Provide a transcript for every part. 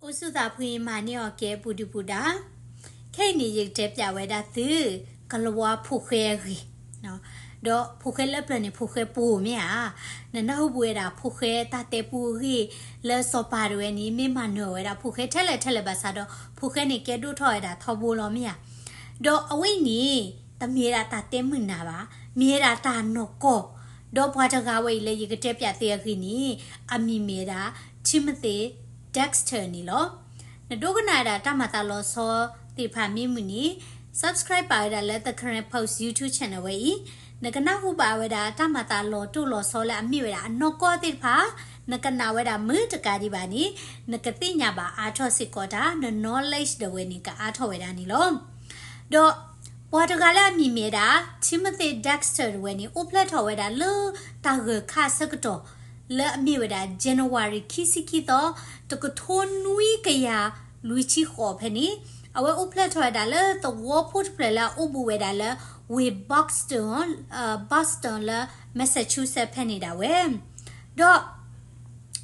အိၣ်ဆူၣ်သးဖှံမၤန့ၢ်အီၤကဲပူၤဒုၣ်ပူၤဒါ, ခဲအံၤန့ၣ် ယကတဲပျးဝဲဒၣ်သု ကလဝါဖိဃဲအဂ့ၢ်, ဒီးဖိဃဲလၢပျၢၤန့ၣ် ဖိဃဲပူၤမ့ၢ်ဧါ. နနၢ်ဟူပူၤဝဲဒၣ် ဖိဃဲတၢ်တဲပူအဂ့ၢ်လၢစီၤပၤတဝဲန့ၣ် မ့ၢ်မၤနၢၤဝဲဒၣ် ဖိဃဲထဲလဲၣ်ထဲလဲၣ်ဘၣ်ဆၣ်ဒီး ဖိဃဲန့ၣ်ကဲဒိၣ်ထီၣ်ဝဲဒၣ်ထီဘိလီၤမ့ၢ်ဧါ. ဒီးအဝဲအံၤန့ၣ် တမ့ၢ်ဝဲဒၣ်တၢ်တဲမုာ်နၤဘၣ်, မ့ၢ်ဝဲဒၣ်တၢ်နီၢ်ကီၢ်, ဒီးပှၤတဂၤဝဲအံၤလၢယကတဲပျးသုအဂ့ၢ်န့ၣ် အမံၤမ့ၢ်ဝဲဒၣ် Timothy Dexter န့ၣ်လီၤ. နဒိကနၣ်ဝဲဒၣ်တၢ်မၤသးလီၤဆီသ့ၣ်တဖၣ်မ့ၢ်မုာ်န့ၣ် subscribe ပာ်ဝဲဒၣ်လၢ The Karen Post YouTube channel ဝဲအံၤ, နကနၢ်ဟူဘၣ်ဝဲဒၣ်တၢ်မၤသးလီၤတိၢ်လီၤဆီလၢအမ့ၢ်ဝဲဒၣ်အနီၢ်ကီၢ်သ့ၣ်တဖၣ်, နကနၣ်ဝဲဒၣ်မုာ်တကးဒံးဘၣ်န့ၣ် နကသ့ၣ်ညါဘၣ်အါထီၣ်စ့ၢ်ကီးတၢ်, န knowledge ဒၣ်ဝဲန့ၣ် ကအါထီၣ်ဝဲဒၣ်န့ၣ်လီၤ. ဒီးပှၤတဂၤလၢအမံၤမ့ၢ်ဝဲဒၣ် Timothy Dexter တဝဲန့ၣ် အိၣ်ဖျဲၣ်ထီၣ်ဝဲဒၣ်လၢတၢ်ဂၢၢ်ခါအဆၢကတီၢ် လၢအမ့ၢ်ဝဲဒၣ် January ခံဆံခံသီ, တကထိနွံကယၤလွံၢ်ဆံဃိးဖဲန့ၣ်, အဝဲအိၣ်ဖျဲၣ်ထီၣ်ဝဲဒၣ်လၢသဝီဖိတဖျၢၣ်လၢအအိၣ်ဘူးဝဲဒၣ်လၢ ဝ့ၢ် Boston, Boston လၢ Massachusetts ဖဲန့ၣ်ဒၣ်ဝဲ ဒီး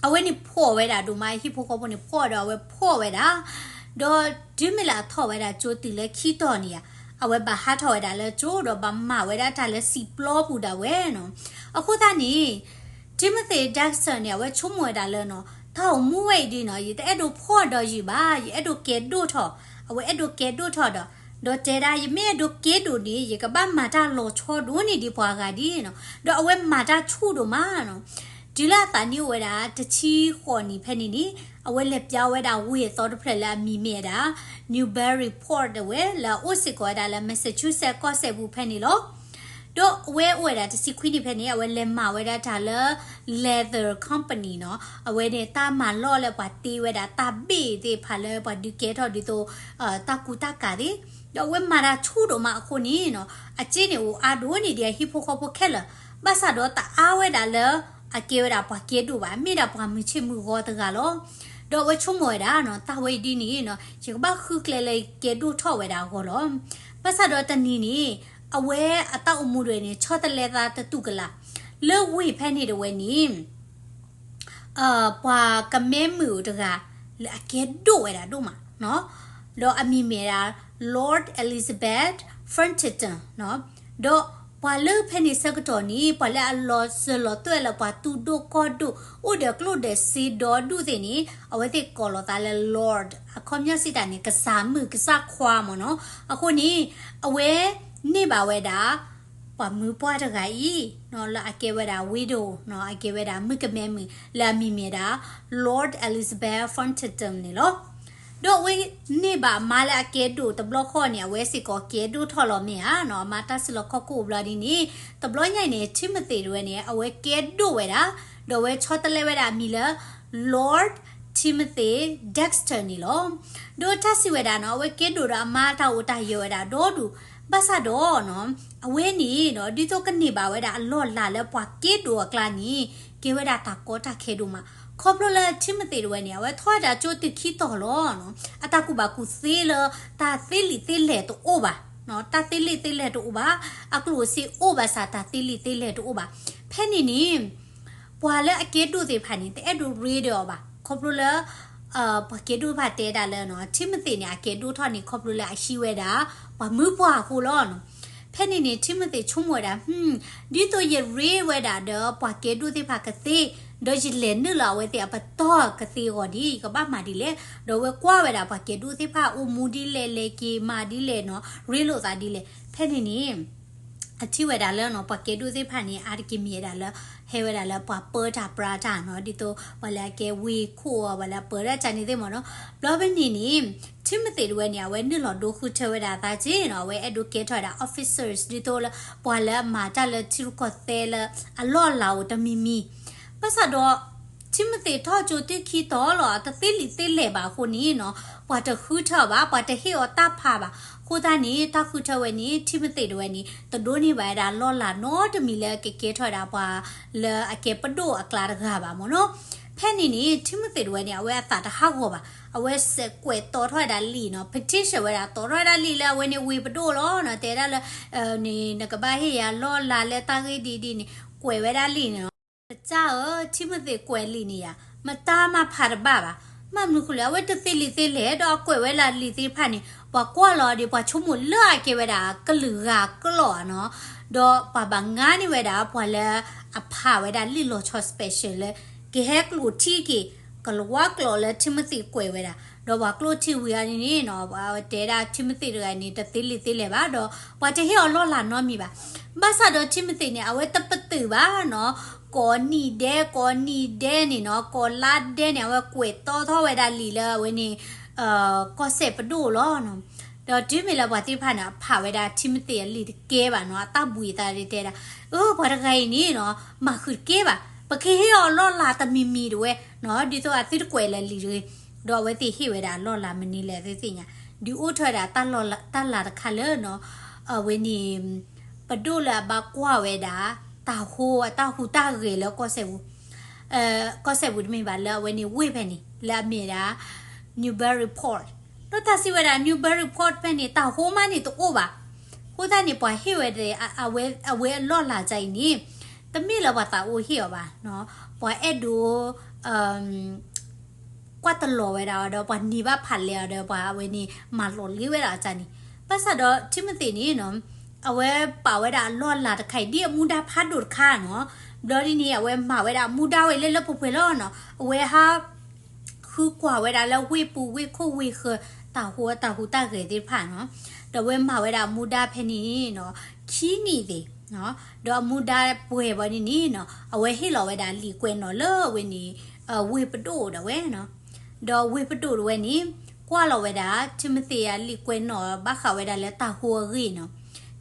အဝဲန့ၣ်ဖှီၣ်ဝဲဒၣ်ဒိၣ်မး, ဟံၣ်ဖိဃီဖိန့ၣ်ဖှီၣ်ဒီးအဝဲဖှီၣ်ဝဲဒၣ်, ဒီးတုၤမ့ၢ်လၢအထီၣ်ဝဲဒၣ်ကၠိတုၤလၢခံတီၤန့ၣ်ဧါ, အဝဲဘၣ်ဟးထီၣ်ဝဲဒၣ်လၢကၠိဒီးဘၣ်မၤဝဲဒၣ်တၢ်လၢစံာ်ပျီပူၤဒၣ်ဝဲနီၤ. အဃိသတးန့ၣ် Timothy Dexter န့ၣ် အဝဲဆိကမိၣ်ဝဲဒၣ်လၢနီၤ, တၢ်အိၣ်မူဝဲအံၤဒ်နီၤ ယတအဲၣ်ဒိးဖှီၣ်ဒီးယုၢ်ဘၣ်, ယအဲၣ်ဒိးကဲဒိၣ်ထီၣ်, အဝဲအဲၣ်ဒိးကဲဒိၣ်ထီၣ်ဒီး, ဒီးတဲဒၣ် ယမ့ၢ်အဲၣ်ဒိးကဲဒိၣ်န့ၣ် ယကဘၣ်မၤတၢ်လီၤဆီဒိၣ်န့ၢ်ဒံးပှၤဂၤဒ်နီၤ, ဒီးအဝဲမၤတၢ်ဆူၣ်ဒိၣ်မးနီၤ. တုၤလၢအသးနံၣ်အိၣ်ဝဲဒၣ်တဆံဃိးနံၣ်ဖဲန့ၣ်န့ၣ်, အဝဲလဲၤပျးဝဲဒၣ်ဝ့ၢ်အသီတဖျၢၣ်လၢအမံၤမ့ၢ်ဝဲဒၣ် Newburyport ဒၣ်ဝဲ လၢအအိၣ်စ့ၢ်ကီးဝဲဒၣ်လၢ Massachusetts ကီၢ်စဲၣ်ပူၤဖဲန့ၣ်လီၤ. ဒီးအဝဲအိၣ်ဝဲဒၣ်တဆံခွံနံၣ်ဖဲန့ၣ် အဝဲလဲၤမၤဝဲဒၣ်တၢ်လၢ leather company နီၤ, အဝဲန့ၣ်တၢ်မၤလီၢ်လၢပှၤတ့ဝဲဒၣ်တၢ်ဘ့ၣ်သ့ၣ်တဖၣ်လၢပှၤဒုးကဲထီၣ်ဒ်သိး တၢ်ကူတၢ်ကၤသ့ၣ်, ဒီးအဝဲမၤတၢ်ဆူၣ်ဒိၣ်မးအဃိန့ၣ်နီၤ, အစ့န့ၣ်အိၣ်အါဒိၣ်န့ၢ်ဒံးအဟံၣ်ဖိဃီဖိခဲလၢာ်, ဘၣ်ဆၣ်ဒီးတအါဝဲဒၣ်လၢ အကဲဝဲဒၣ်ပှၤကဲဒိၣ်ဘၣ်, မ့ၢ်ဒၣ်ပှၤမုာ်ဆ့ၣ်မုာ်ဂီၤတဂၤလီၤ. ဒီးအဝဲဆိကမိၣ်ဝဲဒၣ်နီၤ, တၢ်ဝဲအံၤဒ်န့ၣ်နီၤ ယကဘၣ်ဃုကျဲလၢယကဲဒိၣ်ထီၣ်ဝဲဒၣ်အဂီၢ်လီၤ. ဘၣ်ဆၣ်ဒီးတနံၤန့ၣ် အဝဲအတၢ်အိၣ်မူတဝဲန့ၣ် ဆီတလဲသးတတူၢ်ကလာ်, လၢဝ့ၢ်ဖဲန့ၣ်တဝဲန့ၣ် ပှၤကမဲမုာ်အိၣ်တဂၤ လၢအကဲဒိၣ်ဝဲဒၣ်ဒိၣ်မးနီၤ, ဒီးအမံၤမ့ၢ်ဒၣ် Lord Elizabeth Frontington နီၤ, ဒီးပှၤလၢဖဲန့ၣ်ဆၢကတီၢ်န့ၣ် ပှၤလၢအလီၤစၢၤလီၤသွဲၣ်လၢပှၤသူၣ်ဒိၣ်ကီၢ်ဒိၣ် အိၣ်ဒီးကျိၣ်ဒီးစ့ဒီဒူၣ်သ့ၣ်န့ၣ် အဝဲသ့ၣ်ကိးလီၤသးလၢ Lord, အခီပညီစံးတၢ်န့ၣ် ကစၢ်မုၣ်ကစၢ်ခွါမ့ၢ်နီၤ. အဃိန့ၣ် အဝဲန့ၢ်ဘၣ်ဝဲဒၣ် ပှၤမုၣ်ပှၢ်တဂၤအံၤ လၢအကဲဝဲဒၣ် widow နီၤ, အကဲဝဲဒၣ်မုၣ်ကမဲမုၣ် လၢအမံၤမ့ၢ်ဒၣ် Lord Elizabeth Frontington န့ၣ်လီၤ. ဒီးအဝဲန့ၢ်ဘၣ်အမါလၢအကဲဒိၣ်တဘျီဃီန့ၣ် အဝဲစ့ၢ်ကီးကဲဒိၣ်ထီၣ်လီၤမ့ၢ်ဧါနီၤ, အမါတၢ်စုလီၢ်ခီၣ်ခိၣ်ဘျီဒ်န့ၣ် တဘျီညါအံၤန့ၣ် Timothy တဝဲန့ၣ် အဝဲကဲဒိၣ်ဝဲဒၣ်, ဒီးအဝဲဆီတလဲဝဲဒၣ်အမံၤလၢ Lord Timothy Dexter န့ၣ်လီၤ. ဒီးတၢ်စံးဝဲဒၣ်နီၤ, အဝဲကဲဒိၣ်ဒီးအမါတၢ်အိၣ်တၢ်ယၢၤဝဲဒၣ်ဒီဒူၣ်, ဘၣ်ဆၣ်ဒီးနီၤ အဝဲန့ၣ်ဒီး ဒ်သိးကန့ၢ်ဘၣ်ဝဲဒၣ်အလီၢ်လၤလၢပှၤကဲဒိၣ်အကျါန့ၣ် ကဲဝဲဒၣ်တၢ်ကီတၢ်ခဲဒိၣ်မး, ခီဖျိလၢ Timothy တဝဲန့ၣ် အဝဲထီၣ်ဝဲဒၣ်ကၠိတုၤခံတီၤလီၤနီၤ, အတၢ်ကူၣ်ဘၣ်ကူၣ်သ့လၢ တၢ်သ့လံာ်သ့လဲၢ်တအိၣ်ဘၣ်, တၢ်သ့လံာ်သ့လဲၢ်တအိၣ်ဘၣ်, အကျိၣ်စ့အိၣ်ဘၣ်ဆၣ် တၢ်သ့လံာ်သ့လဲၢ်တအိၣ်ဘၣ်. ဖဲန့ၣ်န့ၣ် ပှၤလၢအကဲဒိၣ်သ့ၣ်တဖၣ်န့ၣ် တအဲၣ်ဒိးရ့ဒီးအီၤဘၣ်, ခီဖျိလၢ ပှၤကဲဒိၣ်တဖၣ်တဲဒၣ်လၢ Timothy န့ၣ် အကဲဒိၣ်ထီၣ်န့ၣ် ခီဖျိလၢအဟံးဝဲဒၣ် ပှၤမုၣ်ပှၢ်အဃိလီၤနီၤ. ဖဲန့ၣ်န့ၣ် Timothy ဆိကမိၣ်ဝဲဒၣ် ဟူ, ဒ်သိးယရ့ဝဲဒၣ်ဒီးပှၤကဲဒိၣ်သ့ၣ်တဖၣ်ကသ့, ဒီးယလဲၤနုာ်လီၤအဝဲသ့ၣ်အပတီၢ်ကသ့အဂီၢ်ဒ် ယကဘၣ်မၤဒ်လဲၣ်, ဒီးအဝဲကွၢ်ဝဲဒၣ်ပှၤကဲဒိၣ်သ့ၣ်တဖၣ်အိၣ်မူဒ်လဲၣ်, လဲၤက့ၤမၤဒ်လဲၣ်နီၤ, ရ့လိာ်သးဒ်လဲၣ်. ဖဲန့ၣ်န့ၣ် အထံၣ်ဝဲဒၣ်လၢနီၤ ပှၤကဲဒိၣ်သ့ၣ်တဖၣ်န့ၣ် အါတက့ၢ်မ့ၢ်ဝဲဒၣ်လၢ ဟဲဝဲဒၣ်လၢပှၤပၢတၢ်ပြးတၢ်နီၤ, ဒ်သိးပှၤလၢအကဲဝ့ၢ်ခိၣ်အီၤ ပှၤလၢအပၢတၢ်ကန့ၣ်သ့ၣ်မ့ၢ်နီၤ. ဘျီဖဲန့ၣ်န့ၣ် Timothy တဝဲန့ၣ် အဝဲနုာ်လီၤဒိဃုထၢဝဲဒၣ်အသးက့နီၤ, အဝဲအဲၣ်ဒိးကဲထီၣ်ဝဲဒၣ် officers ဒ်သိးလၢ ပှၤလၢအမၤတၢ်လၢထံရူၢ်ကီၢ်သဲးလၢအလီၢ်အလၤအိၣ်တမံၤမံၤ. ဘၣ်ဆၣ်ဒီး Timothy ထီၣ်ကၠိတုၤခံတီၤလီၤ, တသ့လံာ်သ့လဲၢ်ဘၣ်အဃိန့ၣ်နီၤ, ပှၤတဃုထၢအီၤဘၣ်, ပှၤတဟ့ၣ်အီၤတၢ်ဖးဘၣ်. အဃိသတးန့ၣ် တၢ်ဃုထၢဝဲန့ၣ် Timothy တဝဲန့ၣ် တဒိးန့ၢ်ဘၣ်ဝဲဒၣ်လီၢ်လၤနီတမံၤလၢကကဲထီၣ်ဝဲဒၣ်ပှၤလၢအကဲပဒိၣ်အကျါတဂၤဘၣ်မ့ၢ်နီၤ. ဖဲန့ၣ်န့ၣ် Timothy တဝဲန့ၣ် အဝဲအသးတဟးဂီၤဘၣ်, အဝဲစဲးကွဲးတီထီၣ်ဝဲဒၣ်လံာ်နီၤ, petition ဝဲဒၣ် တီထီၣ်ဝဲဒၣ်လံာ်လၢအဝဲန့ၣ်ဝ့ၢ်ပဒိၣ်လီၤနီၤ, တဲဒၣ်လၢ နကဘၣ်ဟ့ၣ်ယၤလီၢ်လၤလၢတၢ်ဂ့ၢ်ဒ်ဒ်န့ၣ် ကွဲးဝဲဒၣ်လံာ်န့ၣ်နီၤ. ကစၢ်ဧၢ, Timothy ကွဲးလံာ်န့ၣ်ယၤ မတၤမၤဖးတဘၣ်ဘၣ်. ဘၣ်မနုၤဃိလဲၣ် အဝဲတသ့လံာ်သ့လဲၢ် ဒီးအကွဲးဝဲလၢလံာ်သ့ၣ်တဖၣ်န့ၣ် ပှၤကွၢ်လီၤဒီး ပှၤဆိကမိၣ်လၢအကဲဝဲဒၣ်ကလုာ်ဂၤကျိာ်ဧါနီၤ, ဒီးပှၤဘၣ်ငါန့ၢ်ဝဲဒၣ် ပှၤလၢအဖးဝဲဒၣ်လံာ်လီၤဆီ special လၢ ကဟဲကျိးထံက့ၤ ကလၤဝါကျိာ်လၢ Timothy ကွဲးဝဲဒၣ်, ဒီးပှၤကျိးထံဝံၤအီၤန့ၣ်နီၤ ပှၤတဲဒၣ် Timothy တဂၤန့ၣ် တသ့လံာ်သ့လဲၢ်ဘၣ်, ဒီးပှၤတဟ့ၣ်အီၤလီၢ်လၤနီတမံၤဘၣ်. ဘၣ်ဆၣ်ဒီး Timothy န့ၣ် အဝဲတပတုာ်ဘၣ်နီၤ, ကိးနံၣ်ဒဲး ကိးနံၣ်ဒဲးန့ၣ်နီၤ, ကိးလါဒဲးန့ၣ် အဝဲကွဲးတီထီၣ်ဝဲဒၣ်လံာ်လၢအဝဲန့ၣ် ကီၢ်စဲၣ်ပဒိၣ်လီၤနီၤ. ဒီးတုၤမ့ၢ်လၢပှၤသ့ၣ်တဖၣ်န့ၣ် အဖးဝဲဒၣ် Timothy အလံာ်တကဲဘၣ်နီၤ, အတၢ်ဘှံးအသးဒ်တဲဒၣ်, အၢ ပှၤတဂၤအံၤန့ၣ်နီၤ မၤဃုာ်တကဲဘၣ်, ပကဟ့ၣ်အီၤလီၢ်လၤတမံၤမံၤတဝဲနီၤ, ဒ်သိးအသုတကွဲးလၢလံာ်တဂ့ၤ, ဒီးအဝဲသ့ၣ်ဟ့ၣ်ဝဲဒၣ်လီၢ်လၤမနုၤလဲၣ် သုသ့ၣ်ညါ, ဒုးအိၣ်ထီၣ်ဝဲဒၣ် တၢ်လၤတခါလၢနီၤ, အဝဲန့ၣ် ပဒိၣ်လၢအဘၣ်ကွၢ်ဝဲဒၣ် တၤဟိအတၢ်ဟူးတၢ်ဂဲၤလၢကီၢ်စဲၣ်ပူၤ ကီၢ်စဲၣ်ပူၤတမ့ၢ်ဘၣ် လၢအဝဲန့ၣ်ဝ့ၢ်ဖဲန့ၣ် လၢအမ့ၢ်ဒၣ် Newburyport, ဒီးတၢ်စံးဝဲဒၣ် Newburyport ဖဲန့ၣ် တၤဟိမးန့ၣ်တအိၣ်ဘၣ်. အဃိသတးန့ၣ် ပှၤဟ့ၣ်ဝဲဒၣ် အဝဲအလီၢ်လၤကအံၤန့ၣ် တမ့ၢ်လၢပှၤသးအိၣ်ဟ့ၣ်အီၤဘၣ်, ပှၤအဲၣ်ဒိး ကွၢ်တလီၤဝဲဒၣ်အီၤဒီး ပှၤန့ၢ်ဘၣ်ဖးလဲၢ်အီၤဒီး ပှၤအဝဲန့ၣ် မၤလီၤလ့ဝဲဒၣ်အီၤန့ၣ်, ဘၣ်ဆၣ်ဒီး Timothy န့ၣ်နီၤ အဝဲပာ်ဝဲဒၣ်အလီၢ်လၤတခါအံၤ ဒ်အမူဒါဖးဒိၣ်တခါနီၤ, ဘျီဒ်န့ၣ် အဝဲမၤဝဲဒၣ်အမူဒါဝဲလၢလၢပှဲၤပှဲၤလီၤနီၤ, အဝဲဟး ဃုကွၢ်ဝဲဒၣ်လၢဝ့ၢ်ပူၤဝ့ၢ်ခိၣ်ဝ့ၢ်ဃၢၤ တၤဟိတၤဟူးတၢ်ဂဲၤသ့ၣ်တဖၣ်နီၤ, ဒီးအဝဲမၤဝဲဒၣ်အမူဒါဖဲန့ၣ်နီၤ ခံနံၣ်သ့ၣ်, ဒီးအမူဒါပှဲၤဘၣ်န့ၣ်နီၤ အဝဲဟ့ၣ်လီၤဝဲဒၣ်လံာ်ကွဲးနီၣ်လၢအဝဲန့ၣ် ဝ့ၢ်ပဒိၣ်ဒၣ်ဝဲနီၤ, ဒီးဝ့ၢ်ပဒိၣ်ဒၣ်ဝဲန့ၣ် ကွၢ်လီၤဝဲဒၣ် Timothy အလံာ်ကွဲးနီၣ်ဘၣ်ဃးဝဲဒၣ်လၢတၤဟိအဂ့ၢ်နီၤ,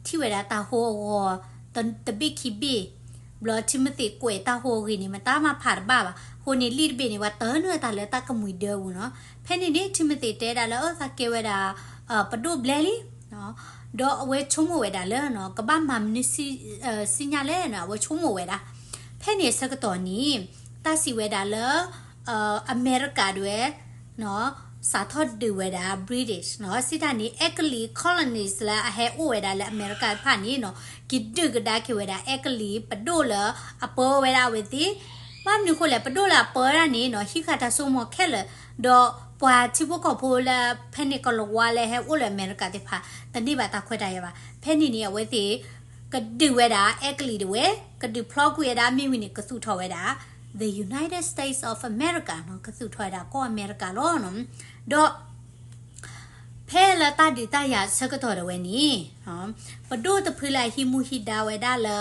ထံၣ်ဝဲဒၣ်တၤဟိအဂီၤ တဘ့ၣ်ခံဘ့ၣ်, ဘျီ Timothy ကွဲးတၤဟိအဂ့ၢ်န့ၣ် မတၤမၤဖးတဘၣ်ဘၣ်, အဃိန့ၣ်လံာ်တဘ့ၣ်န့ၣ် ပှၤတၢနုာ်တၢ်လၢတၢ်ကမှံၤဒၢပူၤနီၤ, ဖဲန့ၣ်န့ၣ် Timothy တဲဒၣ်လၢ အၢ သးကဲဝဲဒၣ် ပဒိၣ်ဘျဲလံ ဒီးအဝဲဆိကမိၣ်ဝဲဒၣ်လၢ ကဘၣ်မၤမနုၤစံၣ်ညါလဲၣ်နီၤ အဝဲဆိကမိၣ်ဝဲဒၣ်, ဖဲန့ၣ်အဆၢကတီၢ်န့ၣ် တၢ်စံးဝဲဒၣ်လၢ အမဲရကၤဒၣ်ဝဲ စးထီၣ်ဒုးဝဲဒၣ် British နီၤ, စံးတၢ်န့ၣ် အဲကလံး colonies လၢအဟဲအိၣ်ဝဲဒၣ်လၢအမဲရကၤတဖၣ်န့ၣ်နီၤ, က့ၤဒုးကဒါက့ၤဝဲဒၣ် အဲကလံးပဒိၣ်လၢအပၢဝဲဒၣ်အဝဲသ့ၣ်, ဘၣ်မနုၤဃိလဲၣ် ပဒိၣ်လၢအပၢဝဲဒၣ်န့ၣ်နီၤ ဟံးဃာ်တၢ်စိကမီၤခဲလၢာ်, ဒီးပှၤထံဖိကီၢ်ဖိလၢဖဲန့ၣ်ကလၤဝါလၢဟဲအိၣ်လၢအမဲရကၤသ့ၣ်တဖၣ် တန့ၢ်ဘၣ်တၢ်ခွဲးတၢ်ယာ်ဘၣ်. ဖဲန့ၣ်န့ၣ် အဝဲသ့ၣ် ကဒုးဝဲဒၣ်အဲကလံးဒၣ်ဝဲ, ကဒုးဖျီကွံာ်ဝဲဒၣ် မ့ၢ်ဝံၤန့ၣ် ကသူၣ်ထီၣ်ဝဲဒၣ် the United States of America နီၤ, ကသူၣ်ထီၣ်ဝဲဒၣ်ကီၢ်အမဲရကၤလီၤနီၤ. ဒီး ဖဲလၢတၢ်ဒုးတၢ်ယၤအဆၢကတီၢ်ဒၣ်ဝဲန့ၣ် ပဒိၣ်တဖုလၢအဟံးမူဟံးဒါဝဲဒၣ်လၢ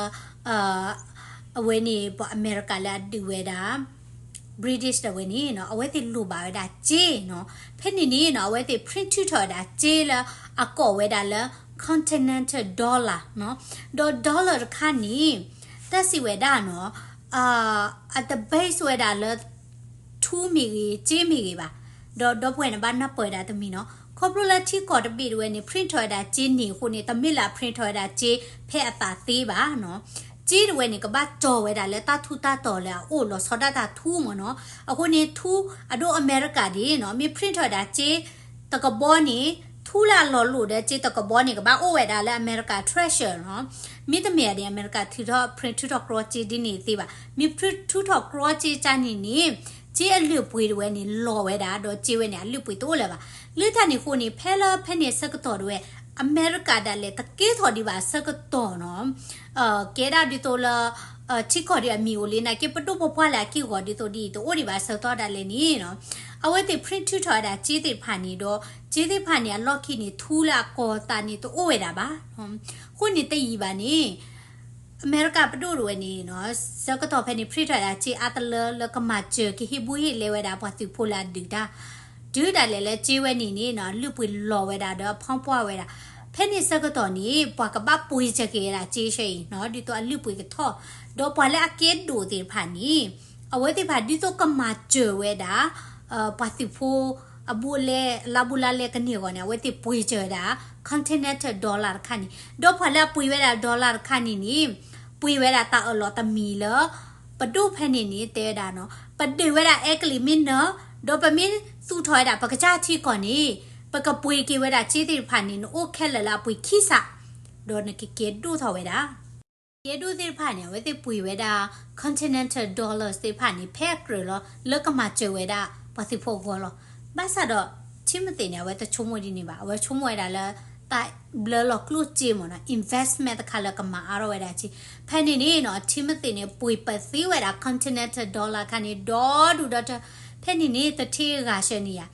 အဝဲန့ၣ် ပှၤအမဲရကၤလၢအဒုးဝဲဒၣ် British ဒၣ်ဝဲန့ၣ်နီၤ အဝဲသ့ၣ်လိၣ်ဘၣ်ဝဲဒၣ်စ့နီၤ. ဖဲန့ၣ်န့ၣ်နီၤ အဝဲသ့ၣ် print ထုးထီၣ်ဝဲဒၣ်စ့လၢအကိးဝဲဒၣ်လၢ Continental Dollar နီၤ. ဒီး dollar တခါန့ၣ် တၢ်စံးဝဲဒၣ်နီၤ အတ base ဝဲဒၣ်လၢ ထူမ့ၢ်ဂ့ၤ စ့မ့ၢ်ဂ့ၤဘၣ်. ဒီးဒီပုၢ်ဝဲၢ်န့ၣ် ဘၣ်နၢ်ပၢၢ်ဒၣ်တမံၤနီၤ ခီဖျိလၢထံကီၢ်တဘ့ၣ်ဒၣ်ဝဲန့ၣ် print ထီၣ်ဝဲဒၣ်စ့န့ၣ်အဃိန့ၣ် တမ့ၢ်လၢအ print ထီၣ်ဝဲဒၣ်စ့ဖဲအသးသ့ဘၣ်နီၤ. စ့ဒၣ်ဝဲန့ၣ် ကဘၣ်တီၤဝဲဒၣ်လၢတၢ်ထူးတၢ်တီၤလၢအအိၣ်လီၤဆီဒၣ်တၢ်ထူမ့ၢ်နီၤ. အဃိန့ၣ် ထူ အဒိအမဲရကၤဒၣ်နီၤ မ့ၢ် print ထီၣ်ဝဲဒၣ်စ့ တကဘီန့ၣ် ထူလၢအလီၤလိာ်ဒီးစ့တကဘီန့ၣ် ကဘၣ်အိၣ်ဝဲဒၣ်လၢအမဲရကၤ treasury နီၤ. မ့တမ့ၢ်ဒၣ် အမဲရကၤထုးထီၣ် print ထုးထီၣ်ကြီစ့ဒ်န့ၣ်သ့ဘၣ်. မ့ၢ်ထုးထီၣ်ကြီစ့ကန့ၣ်န့ၣ် စ့အလုၢ်အပှ့ၤဒၣ်ဝဲန့ၣ် လီၤဝဲဒၣ် ဒီးစ့ဝဲန့ၣ် အလုၢ်အပှ့ၤတအိၣ်လၢၤဘၣ်. လၢတၢ်န့ၣ်အဃိန့ၣ် ဖဲလၢဖဲန့ၣ်အဆၢကတီၢ်ဒၣ်ဝဲ အမဲရကၤဒၣ်လဲာ် တကဲထီၣ်ဒံးဘၣ်အဆၢကတီၢ်နီၤ ကဲဒၣ်ဒ်သိးလၢ ထံကီၢ်ဒၣ်အမံၤအိၣ်လံ နာ်က့ပဒိၣ်ပပှၢ်လၢအက့ၢ်ဂီၤဒ်သိးဒ်အံၤ တအိၣ်ဒံးဘၣ်အဆၢကတီၢ်ဒၣ်လဲာ်န့ၣ်နီၤ အဝဲသ့ၣ် print ထုးထီၣ်ဝဲဒၣ်စ့သ့ၣ်တဖၣ်န့ၣ်ဒီး စ့သ့ၣ်တဖၣ်န့ၣ် အလီၢ်ခံန့ၣ် ထူလၢအကီၤသးန့ၣ် တအိၣ်ဝဲဒၣ်ဘၣ်. အဃိန့ၣ်တယံာ်ဘၣ်န့ၣ် အမဲရကၤပဒိၣ်ဒၣ်ဝဲန့ၣ်နီၤ ဆၢကတီၢ်ဖဲန့ၣ် print ထီၣ်ဝဲဒၣ်စ့အါတလၢလၢကမၤစၢၤကဟ့ၣ်ဘူၣ်ဟ့ၣ်လဲဝဲဒၣ်ပှၤသုးဖိလၢအဒုးတၢ် တုၤဒၣ်လဲာ်လၢစ့ဝဲန့ၣ်န့ၣ်နီၤ လုၢ်ပှ့ၤလီၤဝဲဒၣ်ဒီးအဖီပှၢ်ဝဲဒၣ် ဖဲန့ၣ်ဆၢကတီၢ်န့ၣ် ပှၤကဘၣ်ပှ့ၤစၢၤက့ၤဝဲဒၣ်စ့ဆၢအံၤနီၤ ဒ်သိးအလုၢ်ပှ့ၤကထီၣ် ဒီးပှၤလၢအကဲဒိၣ်သ့ၣ်တဖၣ်န့ၣ် အဝဲသ့ၣ်တဖၣ်ဒ်သိးကမၤစၢၤဝဲဒၣ် ပှၤသုးဖိ အဘူးအလဲ အလါဘူးလါလဲကန့ၢ်အဂီၢ်န့ၣ် အဝဲသ့ၣ်ပှ့ၤစၢၤဝဲဒၣ် continental dollar တခါန့ၣ် ဒီးပှၤလၢအပှ့ၤဝဲဒၣ် dollar တခါန့ၣ်န့ၣ် ပှ့ၤဝဲဒၣ်တၢ်အၢၣ်လီၤတမံၤလၢ ပဒိၣ်ဖဲန့ၣ်န့ၣ် တဲဝဲဒၣ်နီၤ ပဒုးဝဲဒၣ်အဲကလံးမ့ၢ်နၢၤ ဒီးပမ့ၢ်သူၣ်ထီၣ်ဝဲဒၣ်ပကစၢ်ထံကီၢ်န့ၣ် ပကပှ့ၤက့ၤဝဲဒၣ်စ့သ့ၣ်တဖၣ်န့ၣ် နအိၣ်ခဲလၢာ်လၢအပှ့ၤခံစး ဒီးနကကဲဒိၣ်ထီၣ်ဝဲဒၣ် ကဲဒိၣ်သ့ၣ်တဖၣ်န့ၣ် အဝဲသ့ၣ်ပှ့ၤဝဲဒၣ် continental dollars သ့ၣ်တဖၣ်န့ၣ် ဖဲအကြၢးလီၤ လၢကမၤစၢၤဝဲဒၣ် ပှၤသုးဖိအဂီၢ်လီၤ. ဘၣ်ဆၣ်ဒီး ထံမသ့းန့ၣ် အဝဲတဆိကမိၣ်ဒ်န့ၣ်ဘၣ်, အဝဲဆိကမိၣ်ဝဲဒၣ်လၢ တၢ်ဘျၢလီၤကျိၣ်စ့မ့ၢ်နီၤ, investment တခါလၢကမၤအါထီၣ်ဝဲဒၣ်စ့. ဖဲန့ၣ်န့ၣ်နီၤ ထံမသ့းန့ၣ် ပှ့ၤပသ့ဝဲဒၣ် continental dollar ခါန့ၣ် ဒီဒူၣ်ဒီထၢ. ဖဲန့ၣ်န့ၣ် တထ့ဂၤဆၢန့ၣ်ယါ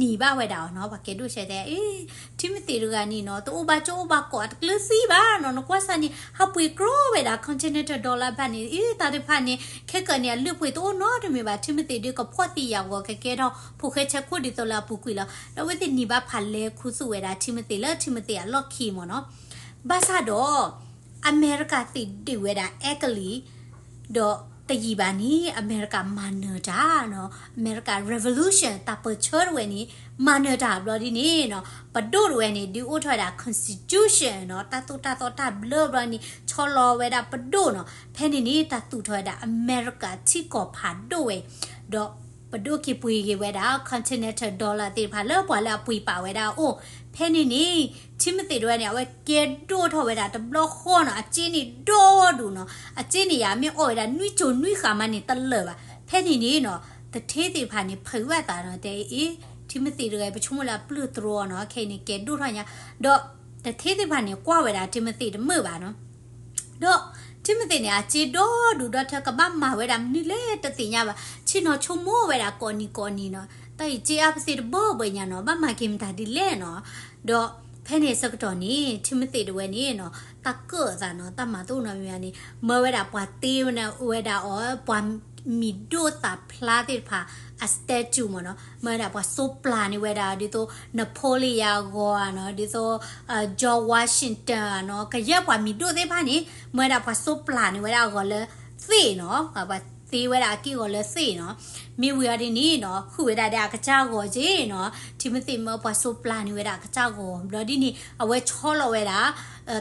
နံၤဘၣ်ဝဲဒၣ်အီၤနီၤ. ပှၤကဲဒိၣ်ဆၢတဲ အ့ ထံမသ့းတဂၤန့ၣ်နီၤ တအိၣ်ဘၣ်ကၠိအိၣ်ဘၣ်ကိး အတကျၢၤသံဘၣ်နီၤ. နကွၢ်စၢ်န့ၣ် ဟးပှ့ၤကြီဝဲဒၣ် continental dollar ဘၣ်န့ၣ် အ့ တၢ်တဖၣ်န့ၣ် ခဲကနံၣ်အလုၢ်အပှ့ၤတအိၣ်နီတမံၤဘၣ်. ထံမသ့းဒုးကဖှီၣ်သံယာ်ဂီၤကကဲထီၣ် ဖိၣ်ဃဲဆဲးခိၣ်ဒ်သိးလၢအပူၤကွံာ်လီၤ. ဒီးအဝဲသ့ၣ်နံၤဘၣ်ဖးလဲၤခူသူၣ်ဝဲဒၣ်ထံမသ့းလၢထံမသ့းအလီၢ်ခံမ့ၢ်နီၤ. ဘၣ်ဆၣ်ဒီး အမဲရကၤသ့ၣ်ဒုးဝဲဒၣ် အဲကလံး ဒီးတယံာ်ဘၣ်န့ၣ် အမဲရကၤမၤနၢၤတၢ်နီၤ, အမဲရကၤ revolution တၢ်ပၢၢ်ဆၢတဝဲန့ၣ် မၤနၢၤတၢ်ဘျီဒ်န့ၣ်နီၤ, ပဒိၣ်တဝဲန့ၣ် ဒုးအိၣ်ထီၣ်ဝဲဒၣ် constitution နီၤ, တၢ်သိၣ်တၢ်သီတၢ်ဘျၢဘျီန့ၣ် ဆီလီၤဝဲဒၣ်ပဒိၣ်နီၤ. ဖဲန့ၣ်န့ၣ် တၢ်သူၣ်ထီၣ်ဝဲဒၣ်အမဲရကၤထံကီၢ်ဖးဒိၣ်ဝဲ, ဒီးပဒိၣ်က့ၤပှ့ၤက့ၤဝဲဒၣ် continental dollar သ့ၣ်တဖၣ်လၢပှၤလၢအပှ့ၤပာ်ဝဲဒၣ်အအိၣ်. ဖဲန့ၣ်န့ၣ် ထံမသ့းတဝဲန့ၣ် အဝဲကဲဒိၣ်ထီၣ်ဝဲဒၣ်တဘျီဃီနီၤ, အစ့န့ၣ်ဒီဒူၣ်နီၤ, အစ့န့ၣ်ယါမ့ၢ်အီၣ်ဝဲဒၣ်နွံစိၤနွံဃာ်မးန့ၣ်တလၢာ်ဘၣ်. ဖဲန့ၣ်န့ၣ်နီၤ တထ့သ့ၣ်တဖၣ်န့ၣ် ဖုးဘၣ်သးနီၤ, တဲအ့ ထံမသ့းတဂၤ ပဆိကမိၣ်လၢအပျုၢ်တြီနီၤ, ခဲအံၤန့ၣ်ကဲဒိၣ်ထီၣ်ညါ, ဒီးတထ့သ့ၣ်တဖၣ်န့ၣ် ကွၢ်ဝဲဒၣ်ထံမသ့းတမုာ်ဘၣ်နီၤ. ဒီးထံမသ့းန့ၣ် အစ့ဒီဒူၣ်ဒီထၢ ကဘၣ်မၤဝဲဒၣ်မနုၤလဲၣ်တသ့ၣ်ညါဘၣ်, ဆ့ၣ်နီၤဆိကမိၣ်ဝဲဒၣ်ကိးနံၤကိးနံၤနီၤ, တၢ်အံၤစ့အါပသ့တဘၢဘၢညါနီၤ, ဘၣ်မၤက့ၤမတၤဒ်လဲၣ်နီၤ. ဒီးဖဲန့ၣ်ဆၢကတီၢ်န့ၣ် ထံမသ့းတဝဲန့ၣ်နီၤ တၢ်ကၢၣ်အသးနီၤ, တၢ်မၤတအိၣ်နီတမံၤဘၣ်န့ၣ် မၢဝဲဒၣ်ပှၤတ့ဝဲဒၣ်အီၤ ပှၤမံၤဒိၣ်သးဖျါသ့ၣ်တဖၣ် အ statue မ့ၢ်နီၤ, မၢဝဲဒၣ်ပှၤစိးပျၢ်န့ၢ်ဝဲဒၣ် ဒ်သိး Napoleon အဂီၤနီၤ, ဒ်သိး George Washington နီၤ, ကယဲၢ်ပှၤမံၤဒိၣ်သ့ၣ်တဖၣ်န့ၣ် မၢဝဲဒၣ်ပှၤစိးပျၢ်န့ၢ်ဝဲဒၣ်အဂီၤလၢသ့ၣ်နီၤ, ပှၤတ့ဝဲဒၣ်အက့ၢ်အဂီၤလၢသ့ၣ်နီၤ. မ့ၢ်ဝံၤအီၤဒ်န့ၣ်နီၤ ဃုာ်ဝဲဒၣ်ဒီးအကစၢ်ဂီၤက့နီၤ, ထံမသ့းမၢပှၤစိးပျၢ်န့ၢ်ဝဲဒၣ်အကစၢ်ဂီၤ, ဘျီဒ်န့ၣ် အဝဲဆီလီၤဝဲဒၣ်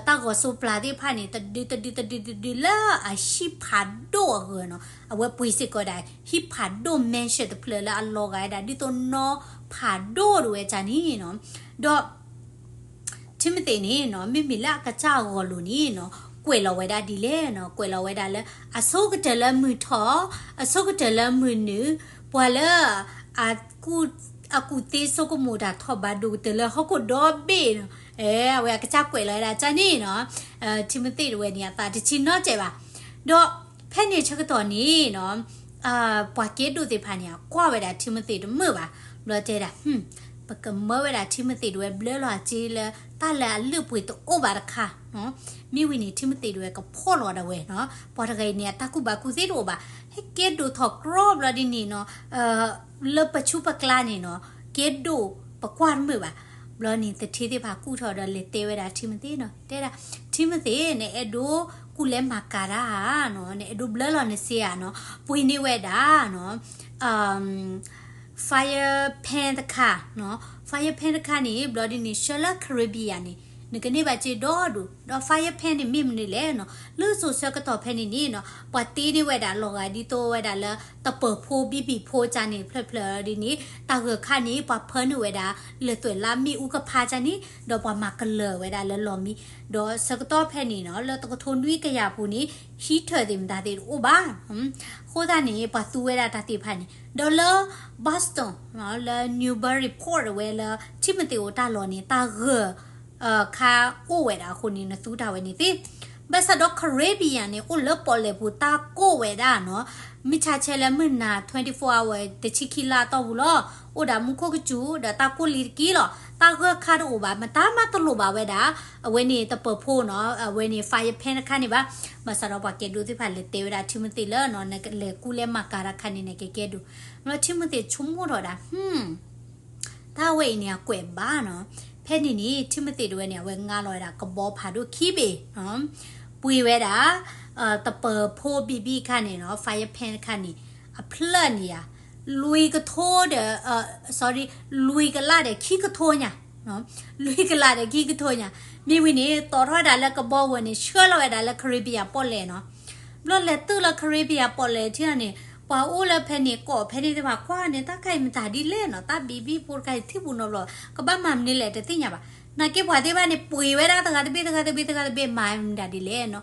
တၢ်ဂီၤစိးပျၢ်သ့ၣ်တဖၣ်န့ၣ် တဒုတဒုတဒုတဒုလၢအဟံၣ်ဖးဒိၣ်အဂီၤနီၤ, အဝဲပှ့ၤစ့ၢ်ကီးဒၣ် ဟံၣ်ဖးဒိၣ် mansion တဖျၢၣ်လၢအလီၤဂာ်ဝဲဒၣ် ဒ်သိးနီၢ်ဖးဒိၣ်တဝဲဒ်န့ၣ်နီၤ. ဒီး ထံမသ့းန့ၣ်နီၤ မ့မ့ၢ်လၢအကစၢ်အဂီၤလိၤန့ၣ်နီၤ ကွဲးလီၤဝဲဒၣ်ဒ်လဲၣ်နီၤ, ကွဲးလီၤဝဲဒၣ်လၢ အဆိကတၢၢ်လၢမုၢ်ထီၣ်, အဆိကတၢၢ်လၢမုၢ်နုာ်, ပှၤလၢ အကူၣ်သ့ဆိကမိၣ်တၢ်ထီၣ်ဘၣ်ဒိၣ်ကတၢၢ်လၢဟီၣ်ခိၣ်ဒီဘ့ၣ်နီၤ, အဲ အဝဲအကစၢ်ကွဲးလီၤဝဲဒၣ်ဒ်န့ၣ်နီၤ. ထံမသ့းတဝဲန့ၣ် အသးတဆံးနီတစဲးဘၣ်. ဒီးဖဲန့ၣ်ဆၢကတီၢ်န့ၣ်နီၤ ပှၤကဲဒိၣ်သ့ၣ်တဖၣ်န့ၣ် ကွၢ်ဝဲဒၣ်ထံမသ့းတမုာ်ဘၣ်, ဘျီတဲဒၣ် ပကမၢဝဲဒၣ်ထံမသ့းတဝဲဘျၢလီၤအစ့လၢ တၢ်လၢအလုၢ်အပှ့ၤတအိၣ်ဘၣ်တခါ, မ့ၢ်ဝံၤန့ၣ် ထံမသ့းတဝဲကဖှီၣ်လီၤဒၣ်ဝဲနီၤ, ပှၤတဂၤအံၤန့ၣ် အတၢ်ကူၣ်ဘၣ်ကူၣ်သ့တအိၣ်ဘၣ်, ဟဲကဲဒိၣ်ထီၣ်ကြီဘျီဒ်န့ၣ်နီၤ, လၢပဆူပကျါန့ၣ်နီၤ ကဲဒိၣ်ပကွၢ်တမုာ်ဘၣ်. ဘျီန့ၣ် သထ့သ့ၣ်တဖၣ်ကူၣ်ထီၣ်ဒီးလဲၤတဲဝဲဒၣ်ထံမသ့းနီၤ, တဲဒၣ် ထံမသ့း နအဲၣ်ဒိးကူၣ်လဲၤမၤကၤတၢ်ဧါနီၤ, နအဲၣ်ဒိးဘျၢလီၤနစ့ဧါနီၤ, ပှ့ၤန့ၢ်ဝဲဒၣ်နီၤ fire pit တခါနီၤ, fire pit တခါန့ၣ် ဘျီဒ်န့ၣ် ဆှၢလၢ Caribbean န့ၣ် နကန့ၢ်ဘၣ်စ့ဒီဒူၣ်, ဒီး fire pit န့ၣ်မ့ၢ်မနုၤလဲၣ်နီၤ, လၢစိၤဆၢကတီၢ်ဖဲန့ၣ်န့ၣ်နီၤ ပှၤတ့န့ၢ်ဝဲဒၣ်လီၤဂာ်ဒ်သိးဝဲဒၣ်လၢ တပၢၤဖိဘံၣ်ဘံၣ်ဖိကန့ၣ် ဖျၢၣ်ဖျၢၣ်ဒ်န့ၣ် တၢ်ဂၢၢ်ခါန့ၣ် ပှၤဖၢနုာ်ဝဲဒၣ် လၢသွဲၣ်လါမ့ၣ်အူကဖးကန့ၣ် ဒီးပှၤမၤကလၢၤဝဲဒၣ်လၢလီၢ်မံ, ဒီးဆၢကတီၢ်ဖဲန့ၣ်နီၤ လၢတကထိနွံကယၤပူၤန့ၣ် heater သ့ၣ်မတၤသ့ၣ်တအိၣ်ဘၣ်. အဃိသတးန့ၣ် ပှၤသူဝဲဒၣ်တၢ်သ့ၣ်တဖၣ်န့ၣ် ဒီးလၢ Boston လၢ Newburyport ဝဲလၢ ထံမသ့းအိၣ်တၢ်လီၢ်န့ၣ် တၢ်ဂၢၢ် ခါအိၣ်ဝဲဒၣ်အဃိန့ၣ် နသူတၢ်ဝဲန့ၣ်သ့. ဘၣ်ဆၣ်ဒီး Caribbean န့ၣ် အိၣ်လၢပီၣ်လဲၣ်ပူၤ တၢ်ကိၢ်ဝဲဒၣ်နီၤ, မုၢ်ဆါဆဲးလၢမုၢ်နၤ twenty-four hour တဆံခံလါအတီၢ်ပူၤလီၤ. အိၣ်ဒၣ်မူခိၣ်ကစူၤ ဒီးတၢ်ကိၢ်လံတက့ၢ်လီၤ. တၢ်ဂၢၢ်ခါတအိၣ်ဘၣ်, မတၤမးတလိၣ်ဘၣ်ဝဲဒၣ် အဝဲန့ၣ်တပၢၤဖိနီၤ, အဝဲန့ၣ် fire pit တခါန့ၣ်ဘၣ်. ဘၣ်ဆၣ်ဒီးပှၤကဲဒိၣ်သ့ၣ်တဖၣ်လဲၤတဲဝဲဒၣ်ထံမသ့းလၢနီၤ, နကလဲၤကူလဲၤမၤကၤတၢ်ခါန့ၣ် နကကဲဒိၣ်. ဘျီထံမသ့းဆိကမိၣ်ထီၣ်ဒၣ် တၢ်ဝဲအံၤန့ၣ် အကွဲးဘၣ်နီၤ. ဖဲန့ၣ်န့ၣ် ထံမသ့းတဝဲန့ၣ် အဝဲငါလီၤဝဲဒၣ်ကဘီဖးဒိၣ်ခံဘ့ၣ်, ပှ့ၤဝဲဒၣ် တပၢၤဖိဘံၣ်ဘံၣ်ခါန့ၣ်နီၤ, fire pit တခါန့ၣ် အဖျၢၣ်န့ၣ်ယါ လွံၢ်ကထိဒီး sorry လွံၢ်ကလးဒီးခံကထိညါ, လွံၢ်ကလးဒီးခံကထိညါ. မ့ၢ်ဝံၤန့ၣ် တီၣ်ထီၣ်ဝဲဒၣ်လၢကဘီဝဲန့ၣ် ဆှၢလီၤဝဲဒၣ်လၢ Caribbean ပီၣ်လဲၣ်နီၤ. ဘျီလဲၤတုၤလၢ Caribbean ပီၣ်လဲၣ်ထံၣ်န့ၣ် ပှၤအိၣ်လၢဖဲန့ၣ် ကိးဖဲန့ၣ်သ့ၣ်တဖၣ်ကွၢ်န့ၣ် တၢ်ခါအံၤမတၤဒ်လဲၣ်နီၤ, တၢ်ဘံၣ်ဘံၣ်ဖိတခါအံၤထံၣ်ပူၤနီတဘျီ ကဘၣ်မၤမနုၤလဲၣ်တသ့ၣ်ညါဘၣ်. နာ်က့ပှၤသ့ၣ်တဖၣ်န့ၣ် ပှ့ၤဝဲဒၣ်တဂၤတဘ့ၣ်တဂၤတဘ့ၣ်တဂၤတဘ့ၣ် မၤမတၤဒ်လဲၣ်နီၤ.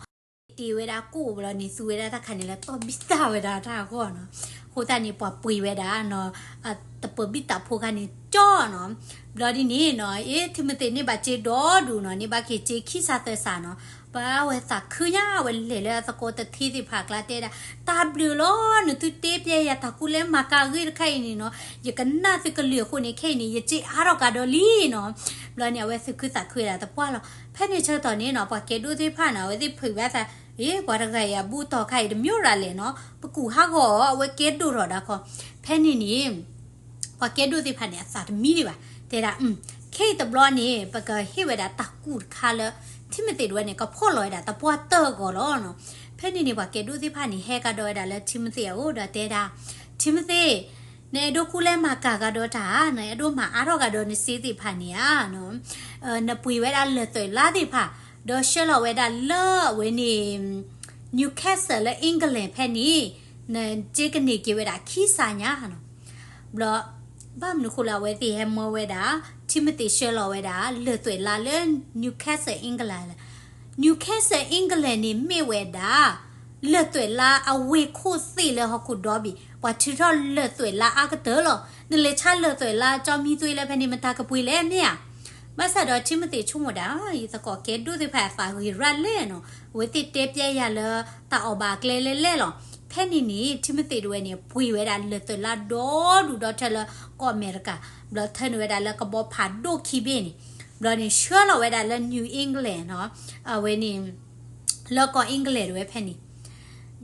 တ့ဝဲဒၣ်ကိၣ်ဘျီန့ၣ် သူဝဲဒၣ်တၢ်ခါန့ၣ်လၢတီၢ်ဘံၣ်တၢ်ဝဲဒၣ်တၢ်အဂီၢ်နီၤ. အဃိသတးန့ၣ် ပှၤပှ့ၤဝဲဒၣ်နီၤ, တပၢၤဘံၣ်တၢ်ဖိခါန့ၣ်ကၠီနီၤ. ဘျီဒ်န့ၣ်နီၤ, အ့ ထံမသ့းန့ၢ်ဘၣ်စ့ဒိၣ်ဒိၣ်နီၤ, န့ၢ်ဘၣ်က့ၤစ့ခံစးသၢစးနီၤ. ဘၣ်ဝဲသးခုညါ အဝဲလဲၤလၢအသကိးတထ့သ့ၣ်တဖၣ်အကျါတဲဒၣ်, တၢ်ဘျုးလီၤ နသုတဲပျဲယၤတၢ်ကူၣ်လဲမၤကၤဂ့ၢ်တခါအံၤန့ၣ်နီၤ, ယကနၣ်သုကလုၢ်အဃိန့ၣ် ခဲအံၤန့ၣ် ယစ့အါထီၣ်ကဒီးလံနီၤ. ဘျီန့ၣ် အဝဲသူၣ်ခုသးခုဝဲဒၣ်သပှၢ်လီၤ. ဖဲန့ၣ်ဆၢကတီၢ်န့ၣ်နီၤ, ပှၤကဲဒိၣ်သ့ၣ်တဖၣ်နီၤ, အဝဲသ့ၣ်ဖုးဘၣ်သး, အ့ ပှၤတဂၤအံၤအဘူၣ်တီၤခါအံၤတမ့ၢ်ရၤလဲၣ်နီၤ, ပကူၣ်ဟးဂီၤအီၤ အဝဲကဲဒိၣ်ထီၣ်ဒၣ်ခီ. ဖဲန့ၣ်န့ၣ် ပှၤကဲဒိၣ်သ့ၣ်တဖၣ်န့ၣ် အသးတမံလံဘၣ်, တဲဒၣ်, ခဲအံၤတဘျီန့ၣ် ပကဟ့ၣ်ဝဲဒၣ်တၢ်ကူၣ်တခါလၢ ထံမသ့းတဝဲန့ၣ် ကဖီၣ်လီၤဝဲဒၣ်သပှၢ်တၢၢ်အဂီၢ်လီၤနီၤ. ဖဲန့ၣ်န့ၣ် ပှၤကဲဒိၣ်သ့ၣ်တဖၣ်န့ၣ် ဟဲကဒီးဝဲဒၣ်လၢထံမသ့းအအိၣ်ဒီးတဲဒၣ်, ထံမသ့း, နအဲၣ်ဒိးကူၣ်လဲမၤကၤကဒီးတၢ်, နအဲၣ်ဒိးမၤအါထီၣ်ကဒီးနစ့သ့ၣ်တဖၣ်န့ၣ်ဧါ, နပှ့ၤဝဲဒၣ်လၢၢ်သွဲးလါသ့ၣ်တဖၣ်, ဒီးဆှၢလီၤဝဲဒၣ်လၢအဝဲန့ၣ် Newcastle လၢ England ဖဲန့ၣ်, နစ့ကန့ၢ်က့ၤဝဲဒၣ်ခံစးညါနီၤ. ဘျီ ဘၣ်မနုၤဃိလၢအဝဲသ့ၣ်ဟဲမၢဝဲဒၣ်, ထံမသ့းဆှၢလီၤဝဲဒၣ် လၢၢ်သွဲးလါလၢ Newcastle England လၢ Newcastle England န့ၣ်မ့ၢ်ဝဲဒၣ် လၢၢ်သွဲးလါအဝ့ၢ်ခိၣ်သ့ၣ်လၢဟီၣ်ခိၣ်ဒီဘ့ၣ်, ပှၤထုးထီၣ်လၢၢ်သွဲးလါအါကတၢၢ်လီၤ. နလဲၤဆါလၢၢ်သွဲးလါကၠီမံသွ့လၢဖဲန့ၣ် မတၤကပှ့ၤလဲၣ်မ့ၢ်ဧါ. ဘၣ်ဆၣ်ဒီးထံမသ့းဆိကမိၣ်ဒၣ်, ယသကိးကဲဒိၣ်သ့ၣ်တဖၣ်အသးဂ့ၤရၣ်လဲၣ်နီၤ, အဝဲသ့ၣ်တဲပျဲယၤလၢတၢ်အီၣ်ဘၣ်အကျဲလဲၣ်လဲၣ်လီၤ. ဖဲန့ၣ်န့ၣ် ထံမသ့းတဝဲန့ၣ် ပှ့ၤဝဲဒၣ်လၢၢ်သွဲးလါဒီဒူၣ်ဒီထၢလၢကီၢ်အမဲရကၤ, ဘျီထၢနုာ်ဝဲဒၣ်လၢကဘီဖးဒိၣ်ခံဘ့ၣ်န့ၣ်, ဘျီန့ၣ်ဆှၢလီၤဝဲဒၣ်လၢ New England နီၤ, အဝဲန့ၣ် လၢကီၢ် England တဝဲဖဲန့ၣ်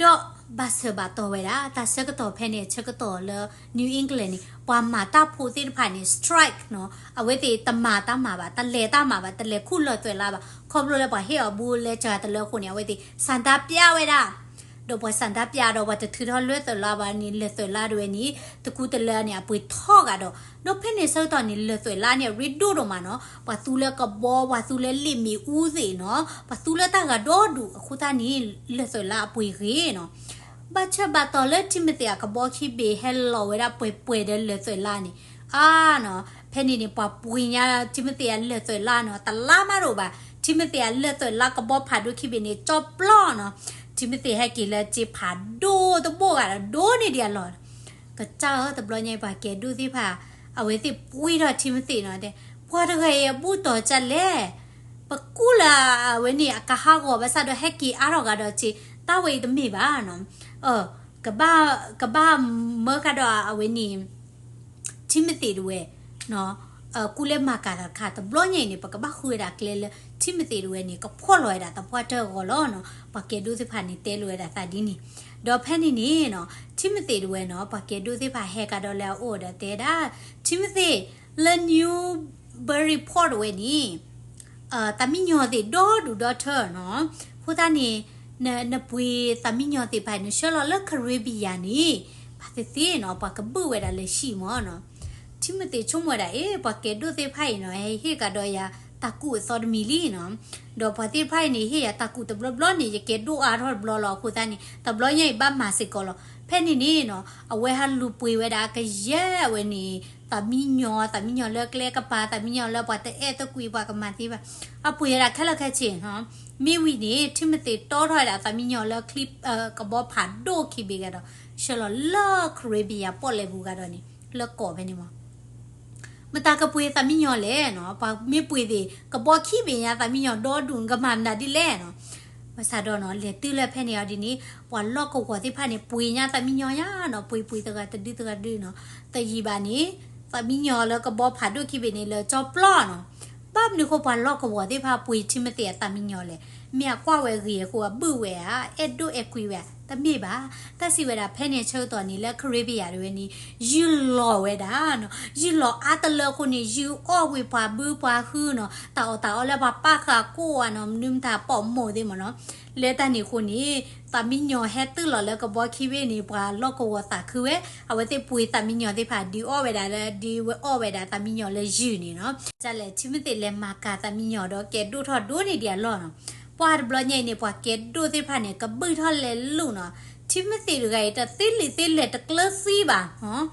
ဒီးဘၣ်ဆၢဘၣ်တီၢ်ဝဲဒၣ် တၢ်ဆၢကတီၢ်ဖဲန့ၣ် ဆၢကတီၢ်လၢ New England န့ၣ် ပှၤမၤတၢ်ဖိသ့ၣ်တဖၣ်န့ၣ် strike နီၤ, အဝဲသ့ၣ်တမၤတၢ်မၤဘၣ်, တလဲၤတၢ်မၤဘၣ်, တလဲၤခူၣ်လၢၢ်သွဲးလါဘၣ်, ခီဖျိလၢပှၤဟ့ၣ်အီၤဘိလဲစှၤတလၢအဃိန့ၣ် အဝဲသ့ၣ်ဆန္ဒပြဝဲဒၣ် ဒီးပှၤဆန္ဒပြဒီးပှၤတထုးထီၣ်လၢၢ်သွဲးလါဘၣ်န့ၣ် လၢၢ်သွဲးလါတဝဲန့ၣ် တကူတလၢန့ၣ် အပှ့ၤထီၣ်ဂၤဒီး, ဒီးဖဲန့ၣ်ဆၢကတီၢ်န့ၣ် လၢၢ်သွဲးလါန့ၣ် အရ့ဒိၣ်ဒိၣ်မးနီၤ, ပှၤသူလၢကဘီ, ပှၤသူလၢလ့ၣ်မ့ၣ်အူသ့ၣ်နီၤ, ပှၤသူလၢတၢ်ဂၤဒီဒူၣ်အဃိသတးန့ၣ် လၢၢ်သွဲးလါအပှ့ၤဂ့ၤနီၤ. ဘၣ်ဆၢဘၣ်တီၢ်လၢထံမသ့းအကဘီခံဘ့ၣ်ဟဲလီၤဝဲဒၣ်ပှဲၤပှဲၤဒီးလၢၢ်သွဲးလါန့ၣ်, အါနီၤ, ဖဲန့ၣ်န့ၣ် ပှၤပှ့ၤညါထံမသ့းအလၢၢ်သွဲးလါနီၤ, တလါမးဒိၣ်ဘၣ်, ထံမသ့းအလၢၢ်သွဲးလါကဘီဖးဒိၣ်ခံဘ့ၣ်န့ၣ် ကၠီပျီနီၤ, ထံမသ့းဟဲက့ၤလၢစ့ဖးဒိၣ်တဘိၣ်ဂၤဒီး ဒိၣ်န့ၢ်ဒံးအလီၢ် ကစၢ်ဧၢ, တဘျီညါအံၤပှၤကဲဒိၣ်သ့ၣ်တဖၣ် အဝဲသ့ၣ်ပှ့ၤထီၣ်ထံမသ့းနီၤ, တဲ ပှၤတဂၤအံၤအဘူၣ်တီၤကၢ်လဲၣ်, ပကူၣ်လၢအဝဲန့ၣ်အကဟးဂီၤဘၣ်ဆၣ်ဒီးဟဲက့ၤအါထီၣ်ဂၤဒီးစ့, တၢ်ဝဲအံၤတမ့ၢ်ဘၣ်နီၤ, ကဘၣ်, ကဘၣ်မၢဃာ်ဒီးအဝဲန့ၣ် ထံမသ့းတဝဲ ကူၣ်လဲၤမၤကၤတၢ်တခါ, တဘျီညါအံၤန့ၣ် ပကဘၣ်ဃုဝဲဒၣ်ကျဲလၢ ထံမသ့းတဝဲန့ၣ် ကဖှီၣ်လီၤဝဲဒၣ်သပှၢ်တၢၢ်အဂီၢ်လီၤနီၤ, ပှၤကဲဒိၣ်သ့ၣ်တဖၣ်န့ၣ် တဲလိာ်ဝဲဒၣ်သးဒ်န့ၣ်, ဒီးဖဲန့ၣ်န့ၣ်နီၤ, ထံမသ့းတဝဲနီၤ, ပှၤကဲဒိၣ်သ့ၣ်တဖၣ်ဟဲကဒီးလၢအအိၣ်ဒီးတဲဒၣ်, ထံမသ့း လၢ Newburyport တဝဲန့ၣ် သးမံညီၤသ့ၣ်ဒီဒူၣ်ဒီထၢနီၤ, အဃိသတးန့ၣ် နပှ့ၤသးမံညီၤသ့ၣ်တဖၣ် နဆှၢလီၤလၢ Caribbean န့ၣ် ဘၣ်သ့ၣ်သ့ၣ်နီၤ ပှၤကဘုၣ်ဝဲဒၣ်လၢဟံၣ်မၢ်နီၤ, ထံမသ့းဆိကမိၣ်ဝဲဒၣ် အ့ ပှၤကဲဒိၣ်သ့ၣ်တဖၣ်အံၤနီၤ ဟဲဟ့ၣ်ကဒီးယၤတၢ်ကူၣ်အသီတမံၤလံနီၤ, ဒီးပှၤသ့ၣ်တဖၣ်အံၤန့ၣ် ဟ့ၣ်ယၤတၢ်ကူၣ်တဘျီဘျီန့ၣ် ယကဲဒိၣ်အါထီၣ်တဘျီလီၤ, အဃိသတးန့ၣ် တဘျီညါအံၤဘၣ်မၤစ့ၢ်ကီးလီၤ, ဖဲန့ၣ်န့ၣ်နီၤ အဝဲဟးလူၤပှ့ၤဝဲဒၣ်ကယဲၢ်အဝဲန့ၣ် သးမံညီၤ, သးမံညီၤလၢကျဲကပၤ, သးမံညီၤလၢပှၤတအဲၣ်တကွံပှၤကမၤသ့ဘၣ်, အပှ့ၤဝဲဒၣ်ခဲလၢာ်ခဲဆ့နီၤ, မ့ၢ်ဝံၤန့ၣ် ထံမသ့းတီထီၣ်ဝဲဒၣ်သးမံညီၤလၢချံ ကဘီဖးဒိၣ်ခံဘ့ၣ်ဂၤဒီး ဆှၢလီၤလၢ Caribbean ပီၣ်လဲၣ်ပူၤဂၤဒီးန့ၣ် လၢကီၢ်ဖဲန့ၣ်မး မတၤကပှ့ၤသးမံညီၤလဲၣ်နီၤ, ပှၤမ့ၢ်ပှ့ၤသ့ၣ် ကဘီခံဘ့ၣ်ညါသးမံညီၤဒီဒူၣ် နကမၤမနုၤဒ်လဲၣ်နီၤ, ဘၣ်ဆၣ်ဒီးနီၤ လဲၤတုၤလၢဖဲန့ၣ်အီၤဒ်န့ၣ် ပှၤလီၢ်ကဝီၤသ့ၣ်တဖၣ်န့ၣ် ပှ့ၤညါသးမံညီၤညါနီၤ, ပှ့ၤပှ့ၤတဂၤတဒုတဂၤတဒုနီၤ, တယံာ်ဘၣ်န့ၣ် သးမံညီၤလၢကဘီဖးဒိၣ်ခံဘ့ၣ်န့ၣ်လၢကၠီပျီနီၤ, ဘၣ်မနုၤဃိပှၤလီၢ်ကဝီၤသ့ၣ်တဖၣ်ပှ့ၤထံမသ့းအသးမံညီၤလဲၣ်, မ့ၢ်အကွၢ်ဝဲဂ့ၤအဃိ အဘုၣ်ဝဲဧါ, အဲၣ်ဒိၣ်အဲၣ်ကွံဝဲဧါ, တမ့ၢ်ဘၣ်, တၢ်စံးဝဲဒၣ်ဖဲန့ၣ်ဆၢကတီၢ်န့ၣ် လၢ Caribbean တဝဲန့ၣ် ယုၢ်လီၤဝဲဒၣ်နီၤ, ယုၢ်လီၤအါတလၢအဃိန့ၣ် ယုၢ်အီၣ်ကွံာ်ပှၤဘုပှၤဟုနီၤ, တၢ်အီၣ်တၢ်အီလၢပှၤပာ်ဃာ်ကိၣ်ဝဲနီၤ, မနုၤမတၤပိာ်မိၣ်သ့ၣ်မးနီၤ, လၢတၢ်န့ၣ်အဃိန့ၣ် သးမံညီၤဟဲတုၤလီၤလၢကဘီခံဘ့ၣ်န့ၣ် ပှၤလီၢ်ကဝီၤသးခုဝဲ, အဝဲသ့ၣ်ပှ့ၤသးမံညီၤသ့ၣ်တဖၣ် ဒုးအီၣ်ဝဲဒၣ်လၢ ဒုးဝဲအီၣ်ဝဲဒၣ်သးမံညီၤလၢယုၢ်န့ၣ်နီၤ, ကလဲၣ် ထံမသ့းလဲၤမၤကၤသးမံညီၤဒီးကဲဒိၣ်ထီၣ်ဒိၣ်န့ၢ်ဒံးအလီၢ်နီၤ, ပှၤတဘျီညါအံၤန့ၣ် ပှၤကဲဒိၣ်သ့ၣ်တဖၣ်န့ၣ် ကဘုၣ်ထီၣ်လဲၤလူၤနီၤ, ထံမသ့းတဂၤအံၤ တသ့လံာ်သ့လဲၢ်တကျၢၤသံဘၣ်,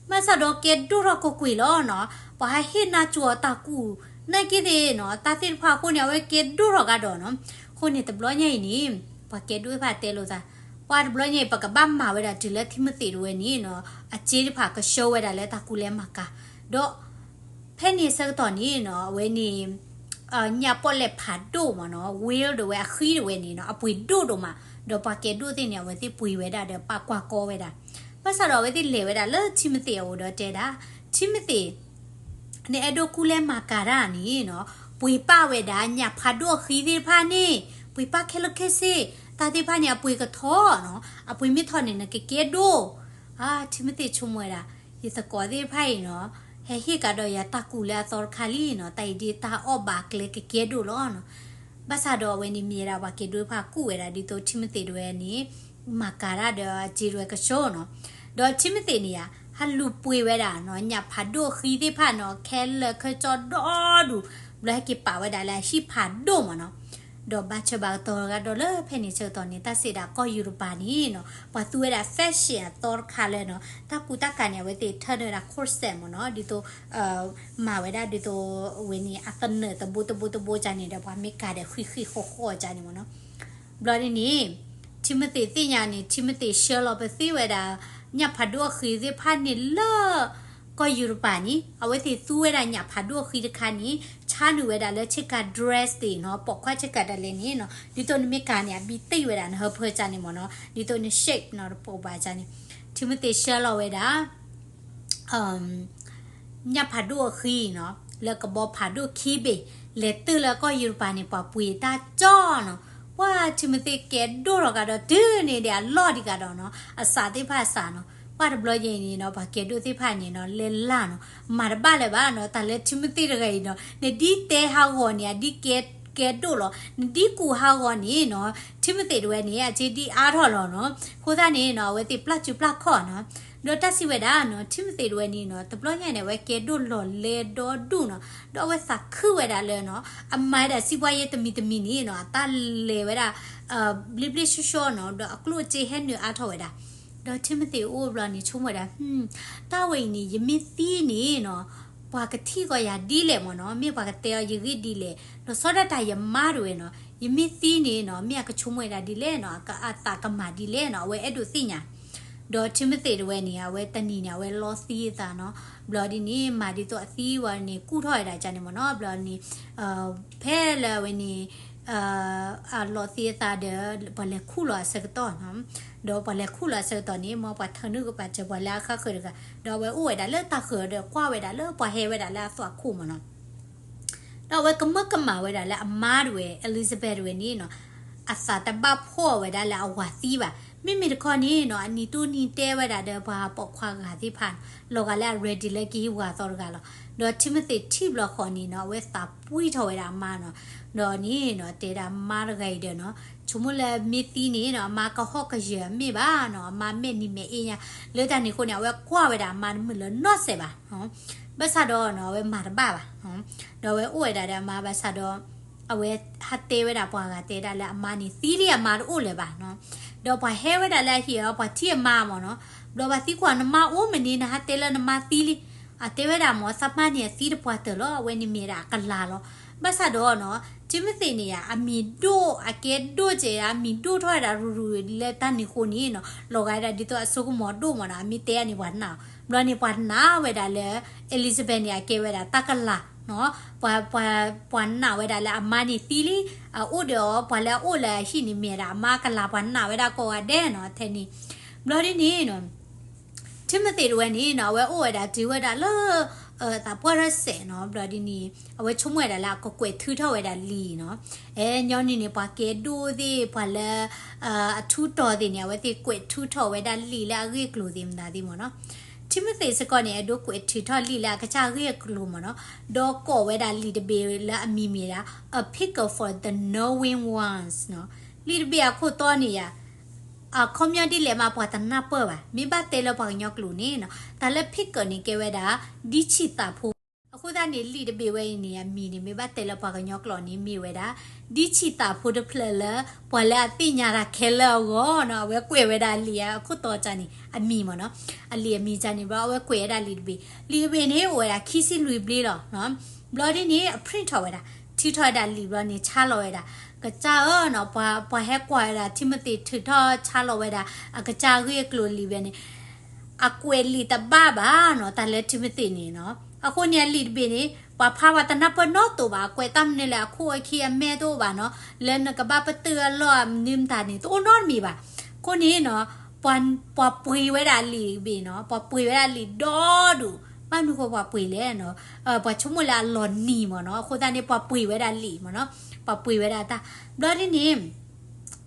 ဘၣ်ဆၣ်ဒီးကဲဒိၣ်ထီၣ်ကွ့ၢ်ကွ့ၢ်လီၤနီၤ, ပှၤဟးဟ့ၣ်နၢ်ကၠိအီၤတၢ်ကူၣ် နာ်က့သ့ၣ်နီၤ, တၢ်သ့ၣ်တဖၣ်အဃိန့ၣ် အဝဲကဲဒိၣ်ထီၣ်ကဒီးနီၤ, အဃိန့ၣ်တဘျီညါအံၤန့ၣ် ပှၤကဲဒိၣ်သ့ၣ်တဖၣ်တဲလိာ်သး, ပှၤတဘျီညါအံၤ ပကဘၣ်မၤဝဲဒၣ်တုၤလၢထံမသ့းတဝဲန့ၣ်နီၤ အစ့တဖၣ်ကဆှၢဝဲဒၣ်လၢတၢ်ကူၣ်လဲၤမၤကၤ, ဒီး ဖဲန့ၣ်ဆၢကတီၢ်န့ၣ်နီၤ အဝဲန့ၣ် ညၣ်ပီၣ်လဲၣ်ဖးဒိၣ်မ့ၢ်နီၤ whale တဝဲအဃံတဝဲန့ၣ်နီၤ အပှ့ၤဒိၣ်ဒိၣ်မး, ဒီးပှၤကဲဒိၣ်သ့ၣ်န့ၣ် အဝဲသ့ၣ်ပှ့ၤဝဲဒၣ်ဒီးပာ်ကွၢ်ကီဝဲဒၣ်, ဘၣ်ဆၣ်ဒီးအဝဲသ့ၣ်လဲၤဝဲဒၣ်လၢထံမသ့းအအိၣ်ဒီးတဲဒၣ်, ထံမသ့း နအဲၣ်ဒိးကူၣ်လဲၤမၤကၤတၢ်န့ၣ်နီၤ ပှ့ၤပာ်ဝဲဒၣ်ညၣ်ဖးဒိၣ်အဃံသ့ၣ်တဖၣ်န့ၣ်, ပှ့ၤပာ်ခဲလၢာ်ခဲဆ့, တၢ်သ့ၣ်တဖၣ်န့ၣ် အပှ့ၤကထီနီၤ, အပှ့ၤမ့ၢ်ထီန့ၣ် နကကဲဒိၣ်. အါ ထံမသ့းဆိကမိၣ်ဝဲဒၣ်, ယသကိးသ့ၣ်တဖၣ်အံၤနီၤ ဟဲဟ့ၣ်ကဒီးယၤတၢ်ကူၣ်လၢအသီတခါလံနီၤ, တၢ်အံၤဒ်တၢ်အီၣ်ဘၣ်ကျဲကကဲဒိၣ်လီၤနီၤ. ဘၣ်ဆၣ်ဒီးအဝဲန့ၣ်မ့ၢ်ဝဲဒၣ်ပှၤကဲဒိၣ်တဖၣ်ကူၣ်ဝဲဒၣ် ဒ်သိးထံမသ့းတဝဲန့ၣ် မၤကၤတၢ်ဒီးအစ့တဝဲကဆှၢနီၤ. ဒီးထံမသ့းန့ၣ်ဧါ ဟးလူၤပှ့ၤဝဲဒၣ်နီၤ ညၣ်ဖးဒိၣ်အဃံသ့ၣ်တဖၣ်နီၤ ခဲလၢာ်ခဲဆ့ဒီဒူၣ်, ဘျီဟဲက့ၤပာ်ဝဲဒၣ်လၢအဟံၣ်ဖးဒိၣ်မ့ၢ်နီၤ. ဒီးဘၣ်ဆၢဘၣ်ကတီၤတဂၤဒီးလၢဖဲန့ၣ်ဆၢကတီၢ်န့ၣ် တၢ်စံးဒၣ်ကီၢ်ယူရပၤန့ၣ်နီၤ ပှၤသူဝဲဒၣ် fashion အသီတခါလၢနီၤ တၢ်ကူတၢ်ကၤန့ၣ် အဝဲသ့ၣ်ထၢနုာ်ဝဲဒၣ် corset မ့ၢ်နီၤ ဒ်သိး မၤဝဲဒၣ်ဒ်သိးအဝဲန့ၣ် အသနၢၣ်တဘိတဘိတဘိကန့ၣ်ဒီး ပှၤမ့ၢ်ကၤဒီးဃံဃံဃီဃီကန့ၣ်မ့ၢ်နီၤ. ဘျီဒ်န့ၣ် ထံမသ့းသ့ၣ်ညါန့ၣ် ထံမသ့းဆှၢလီၤပသ့ၣ်ဝဲဒၣ် ညၣ်ဖးဒိၣ်အဃံသ့ၣ်တဖၣ်န့ၣ်လၢ ကီၢ်ယူရပၤန့ၣ် အဝဲသ့ၣ်သူဝဲဒၣ်ညၣ်ဖးဒိၣ်အဃံတခါန့ၣ် ဆါနုာ်ဝဲဒၣ်လၢဆ့ကၤ dress သ့ၣ်နီၤ ပိာ်ခွါဆ့ကၤဒၣ်လဲာ်န့ၣ်နီၤ ဒ်သိးနမ့ၢ်ကၤန့ၣ် အဘံၣ်တံၢ်ဝဲဒၣ်နဟၢဖၢကန့ၣ်မ့ၢ်နီၤ ဒ်သိးန shape နီၤ တပိာ်ဘၣ်ကန့ၣ် ထံမသ့းဆှၢလီၤဝဲဒၣ် ညၣ်ဖးဒိၣ်အဃံနီၤ လၢကဘီဖးဒိၣ်ခံဘ့ၣ် လဲၤတုၤလၢကီၢ်ယူရပၤန့ၣ် ပှၤပှ့ၤတၢ်ကၠီနီၤ ပှၤထံမသ့းကဲဒိၣ်ထီၣ်ကဒီးတုၤန့ၣ်ဒီးအလီၢ်ဒံးကဒီးနီၤ အစးသ့ၣ်တဖၣ်အစးနီၤ ပှၤတဘျီယဲအံၤန့ၣ်နီၤ ပှၤကဲဒိၣ်သ့ၣ်တဖၣ်န့ၣ်နီၤ လဲၤလၢ်နီၤ မၤတဘၣ်လၢၤဘၣ်နီၤ တၢ်လၢထံမသ့းတဂၤအံၤနီၤ နဒ်တဲဟးဂီၤန့ၣ် အဒ်ကဲ ကဲဒိၣ်လီၤ နဒ်ကူးဟးဂီၤန့ၣ်နီၤ ထံမသ့းတဝဲန့ၣ် အစ့ဒ်အါထီၣ်လီၤနီၤ အဃိသတးန့ၣ်နီၤ အဝဲသ့ၣ်ပျၢ်စုပျၢ်ခီၣ်နီၤ ဒီးတၢ်စံးဝဲဒၣ်နီၤ ထံမသ့းတဝဲန့ၣ်နီၤ တဘျီညါန့ၣ် အဝဲကဲဒိၣ်လီၤလဲဒီဒူၣ်နီၤ ဒီးအဝဲသးခုဝဲဒၣ်လၢနီၤ အမၤဝဲဒၣ်စံးပှၤယဲတမံၤတမံၤန့ၣ်နီၤ အတၢ်လဲၤဝဲဒၣ် ဘျ့ဘျ့ဆှီဆှီနီၤ ဒီးအကျိၣ်အစ့ဟဲနုာ်အါထီၣ်ဝဲဒၣ် ဒီးထံမသ့းအိၣ်ဘျီန့ၣ် ဆိကမိၣ်ဝဲဒၣ် တၢ်ဝဲအံၤန့ၣ် ယမ့ၢ်သံန့ၣ်နီၤ ပှၤကထံၣ်ကီးယၤဒ်လဲၣ်မ့ၢ်နီၤ မ့ၢ်ပှၤကတဲအီၤယဂ့ၢ်ဒ်လဲၣ် ဒီးဆီဒၣ်တၢ်ယမါတဝဲနီၤ ယမ့ၢ်သံန့ၣ်နီၤ မ့ၢ်အကဆိကမိၣ်ဝဲဒၣ်ဒ်လဲၣ်နီၤ အသးကမၤဒ်လဲၣ်နီၤ အဝဲအဲၣ်ဒိးသ့ၣ်ညါ ဒီးထံမသ့းတဝဲန့ၣ် အဝဲတနံၤန့ၣ် အဝဲလီသံအသးနီၤ ဘျီဒ်န့ၣ် မၤဒ်သိးအသံဝဲန့ၣ် ကူၣ်ထီၣ်ဝဲဒၣ်ကန့ၣ်မ့ၢ်နီၤ ဘျီန့ၣ် ဖဲလၢအဝဲန့ၣ် အလီသံအသးဒီး ပှၤလဲၤခူၣ်လီၤအဆၢကတီၢ်နီၤ ဒီးပှၤလဲၤခူၣ်လီၤအဆၢကတီၢ်န့ၣ် မ်ပှၤထၢနုာ်ကပာ်စၢၤပှၤလၢအဃၣ်ဃၢၤတဂၤ ဒီးအဝဲအိၣ်ဝဲဒၣ်လၢတၢ်ဃၢၤဒီးကွၢ်ဝဲဒၣ်လၢပှၤဟဲဝဲဒၣ်လၢအသွၣ်ခိၣ်မ့ၢ်နီၤ ဒီးအဝဲကမၢကမၣ်ဝဲဒၣ်လၢအမါတဝဲ Elizabeth တဝဲန့ၣ်နီၤ အသးတဘၣ်ဖှီၣ်ဝဲဒၣ်လၢအဝၤသံဘၣ် မ့မ့ၢ်တခီန့ၣ်နီၤ အနံၤတိၢ်နံၤတဲဝဲဒၣ်ဒီးပှၤပိာ်ခွါဂၤသ့ၣ်တဖၣ် လီၤဂာ်လၢအ ready လၢကဟံးဝၤသီတဂၤလီၤ ဒီးထံမသ့းထံၣ်ဘျီဃီန့ၣ်နီၤ အဝဲသးပှံၢ်ထီၣ်ဝဲဒၣ်အမါနီၤ ဒီးန့ၣ်နီၤ တဲဒၣ်မါတဂၤအံၤဒီးနီၤ ဆိကမိၣ်လၢမ့ၢ်သံန့ၣ်နီၤ အမါကဟီၣ်ကယၢၤမ့ၢ်ဘၣ်နီၤ အမါမဲာ်နံၤမဲာ်အ့ညါ လၢတၢ်န့ၣ်အဃိန့ၣ် အဝဲကွၢ်ဝဲဒၣ်အမါတမုာ်လၢနီၢ်စဲးဘၣ် ဘၣ်ဆၣ်ဒီးနီၤ အဝဲမၤတဘၣ်ဘၣ် ဒီးအဝဲအိၣ်ဝဲဒၣ်ဒီးအမါဘၣ်ဆၣ်ဒီး အဝဲဟးတဲဝဲဒၣ်ပှၤဂၤတဲဒၣ်လၢအမါန့ၣ်သံလံ အမါတအိၣ်လၢၤဘၣ်နီၤ ဒီးပှၤဟဲဝဲဒၣ်လၢအဟံၣ်အီၤ ပှၤထံၣ်အမါမ့ၢ်နီၤ ဘျီပှၤသံကွၢ်နမါအိၣ်မနုၤ နဟးတဲလၢနမါသံလံ အတဲဝဲဒၣ်မ့ၢ် သးမါန့ၣ်အသံတပှၢ်တၢၢ်လီၤ အဝဲန့ၣ်မ့ၢ်ဒၣ်အကလၤလီၤ ဘၣ်ဆၣ်ဒီးနီၤ ထံမသ့းန့ၣ်ယါ အမံၤဒိၣ် အကဲဒိၣ်ကဲး အမံၤဒိၣ်ထီၣ်ဝဲဒၣ်ရူၤရူၤလၢတၢ်န့ၣ်အဃိန့ၣ်နီၤ လီၤဂာ်ဒၣ်ဒ်သိးအစိကမီၤဒိၣ်မ့ၢ်နီၤ အမ့ၢ်တဲန့ၣ်ပှၤနာ်အီၤ ဘျီန့ၣ်ပှၤနာ်ဝဲဒၣ်လၢ Elizabeth န့ၣ် အကဲဝဲဒၣ်တၢ်ကလၤနီၤ ပှၤ ပှၤ ပှၤနာ်ဝဲဒၣ်လၢအမါန့ၣ်သံလံ အအိၣ်ဒီးအီၤ ပှၤလၢအအိၣ်လၢအဟံၣ်န့ၣ်မ့ၢ်ဒၣ်အမါကလၤ ပှၤနာ်ဝဲဒၣ်ကိးဂၤဒဲးနီၤ ထဲန့ၣ် ဘျီဒ်န့ၣ်နီၤ ထံမသ့းတဝဲန့ၣ်နီၤ အဝဲအိၣ်ဝဲဒၣ်တုၤဝဲဒၣ်လၢ သးပှၢ်ရၢၢ်စဲးနီၤ ဘျီဒ်န့ၣ် အဝဲဆိကမိၣ်ဝဲဒၣ်လၢအကကွဲးထုးထီၣ်ဝဲဒၣ်လံာ်နီၤ အဲ ညီနုၢ်န့ၣ် ပှၤကဲဒိၣ်သ့ၣ် ပှၤလၢ အထူးတီၤသ့ၣ်န့ၣ် အဝဲသ့ၣ်ကွဲးထုးထီၣ်ဝဲဒၣ်လံာ်လၢအဂ့ၢ်အကျိၤသ့ၣ်မတၤသ့ၣ်မ့ၢ်နီၤ ထံမသ့းစ့ၢ်ကီးန့ၣ် အဲၣ်ဒိးကွဲးထုးထီၣ်လံာ်လၢအကစၢ်အဂ့ၢ်အကျိၤမ့ၢ်နီၤ ဒီးကိးဝဲဒၣ်လံာ်တဘ့ၣ်လၢအမံၤမ့ၢ်ဒၣ် A Pickle for the Knowing Ones နီၤ လံာ်တဘ့ၣ်အခိၣ်တီန့ၣ်ယါ အခီပညီဒ်လဲၣ်မး ပှၤတနၢ်ပၢၢ်ဘၣ် မ့ၢ်ဘၣ်တဲလၢပှၤကညီကျိာ်န့ၣ်နီၤ တၢ်လၢ pickle န့ၣ် ကဲဝဲဒၣ် ဒ်ဆံၣ်သးဖိ အဃိသတးန့ၣ် လံာ်တဘ့ၣ်ဝဲအံၤန့ၣ် အမံၤန့ၣ် မ့ၢ်ဘၣ်တဲလၢပှၤကညီကျိာ်န့ၣ် မ့ၢ်ဝဲဒၣ် ဒ်ဆံၣ်သးဖိတဖျၢၣ်လၢ ပှၤလၢအသ့ၣ်ညါတၢ်ခဲလၢာ်အဂီၢ်နီၤ အဝဲကွဲးဝဲဒၣ်လံာ်အခိၣ်တီကန့ၣ် အမံၤမ့ၢ်နီၤ အလံာ်အမံၤကန့ၣ် ဘျီအဝဲကွဲးဝဲဒၣ်လံာ်တဘ့ၣ် လံာ်တဘ့ၣ်န့ၣ် အိၣ်ဝဲဒၣ်ခံဆံလွံၢ်ဘျ့လီၤ ဘျီဒ်န့ၣ် အ print ထီၣ်ဝဲဒၣ် ထုးထီၣ်ဝဲဒၣ်လံာ်ဘျီန့ၣ် ဆါလီၤဝဲဒၣ် ကစၢ်ဧၢနီၤ, ပှၤဟဲကွၢ်ဝဲဒၣ် ထံမသ့းထုးထီၣ်ဆါလီၤဝဲဒၣ် အကစၢ်ဂ့ၢ်အကျိၤလံာ်ဝဲန့ၣ်, အကွဲးလံာ်တဘၣ်ဘၣ်နီၤ, တၢ်လၢထံမသ့းန့ၣ်နီၤ. အဃိန့ၣ်အလံာ်တဘ့ၣ်န့ၣ် ပှၤဖးပှၤတနၢ်ပၢၢ်နီတတိၤဘၣ်, အကွဲးတၢ်မနုၤလဲၣ်, အခိၣ်အခံအမဲတအိၣ်ဘၣ်နီၤ, လၢနကဘၣ်ပတုာ်အလီၢ်အမနုၤမတၤန့ၣ် တအိၣ်နီတမံၤဘၣ်. အဃိန့ၣ်နီၤ, ပှၤပှ့ၤဝဲဒၣ်လံာ်တဘ့ၣ်နီၤ, ပှၤပှ့ၤဝဲဒၣ်လံာ်ဒီဒူၣ်, ဘၣ်မနုၤဃိပှၤပှ့ၤလဲၣ်နီၤ, ပှၤဆိကမိၣ်လၢအလီၤနံၤမ့ၢ်နီၤ, အဃိသတးန့ၣ် ပှၤပှ့ၤဝဲဒၣ်လံာ်မ့ၢ်နီၤ, ပှၤပှ့ၤဝဲဒၣ်တၢ်, ဘျီဒ်န့ၣ်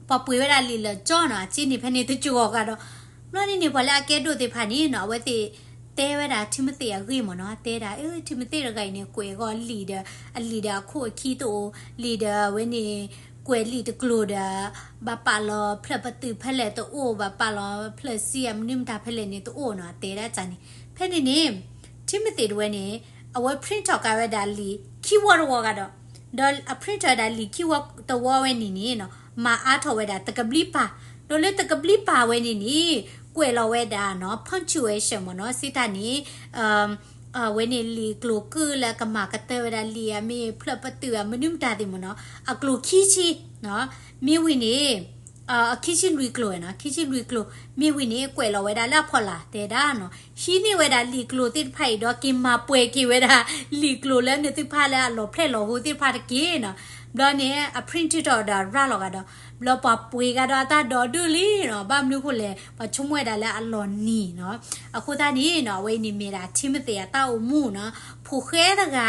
ပှၤပှ့ၤဝဲဒၣ်လံာ်လၢကၠီနီၤ, အစ့န့ၣ်ဖဲန့ၣ်တကီၤဂၤဒီး, ဘျီဒ်န့ၣ် ပှၤလၢအကဲဒိၣ်သ့ၣ်တဖၣ်န့ၣ်နီၤ, အဝဲသ့ၣ်တဲဝဲဒၣ်ထံမသ့းအဂ့ၢ်မ့ၢ်နီၤ, တဲဒၣ် အၢ ထံမသ့းတဂၤအံၤန့ၣ် ကွဲးဂီၢ်လံာ်ဒီး အလံာ်ဒီးအခိၣ်အခံတအိၣ်, လံာ်ဒီးအဝဲန့ၣ် ကွဲးလံာ်တကျိၤဒီး ဘၣ်ပာ်လီၤဖျၢၣ်ပတုာ်ဖဲလဲၣ်တအိၣ်, ဘၣ်ပာ်လီၤဖျၢၣ်စ့အမနုၤမတၤဖဲလဲၣ်န့ၣ်တအိၣ်နီၤ, တဲဒၣ်န့ၣ်. ဖဲန့ၣ်န့ၣ် ထံမသ့းတဝဲန့ၣ် အဝဲ print ထီၣ်ကးဝဲဒၣ်လံာ်ခံဝီတဝီဂၤဒီး, ဒီးအ print ထီၣ်ဝဲဒၣ်လံာ်ခံဝီတဝီဝဲန့ၣ်န့ၣ်နီၤ, မၤအါထီၣ်ဝဲဒၣ်တကဘျံးပၤ, ဒီးလၢတကဘျံးပၤဝဲန့ၣ်န့ၣ် ကွဲးလီၤဝဲဒၣ်နီၤ punctuation မ့ၢ်နီၤ, စ့တၢ်န့ၣ် အဝဲန့ၣ်လံာ်ကျိၤကၢၢ်လၢအကမၤကတၢၢ်ဝဲဒၣ်လံာ်အမ့ၢ်ဖျၢၣ်ပတုာ်အမနုၤမတၤသ့ၣ်မ့ၢ်နီၤ, အကျိၤခံဆံ, မ့ၢ်ဝံၤန့ၣ် အခံဆံလွံၢ်ကျိၤနီၤ, ခံဆံလွံၢ်ကျိၤ, မ့ၢ်ဝံၤန့ၣ် ကွဲးလီၤဝဲဒၣ်လၢအဖီလာ်တဲဒၣ်နီၤ, ဟံးန့ၢ်ဝဲဒၣ်လံာ်ကျိၤသ့ၣ်တဖၣ်အံၤဒီး က့ၤမၤပှဲၤက့ၤဝဲဒၣ် လံာ်ကျိၤလၢနသ့ၣ်တဖၣ်လၢအလီၤဖျဲၣ်လီၤဟိသ့ၣ်တဖၣ်တက့ၢ်နီၤ. ဘျီန့ၣ် အ print ထုးထီၣ်ဒီးရၤလီၤဂၤဒီး, ဘျီပှၤပှ့ၤဂၤဒီးအတၢ်ဒီးဒုၣ်လံနီၤ, ဘၣ်မနုၤဃိလဲၣ်, ပှၤဆိကမိၣ်ဝဲဒၣ်လၢအလီၤနံၤနီၤ. အဃိသတးန့ၣ်နီၤ, အဝဲအံၤန့ၣ်မ့ၢ်ဒၣ်ထံမသ့းအတၢ်အိၣ်မူနီၤ, ဖိၣ်ဃဲတဂၤ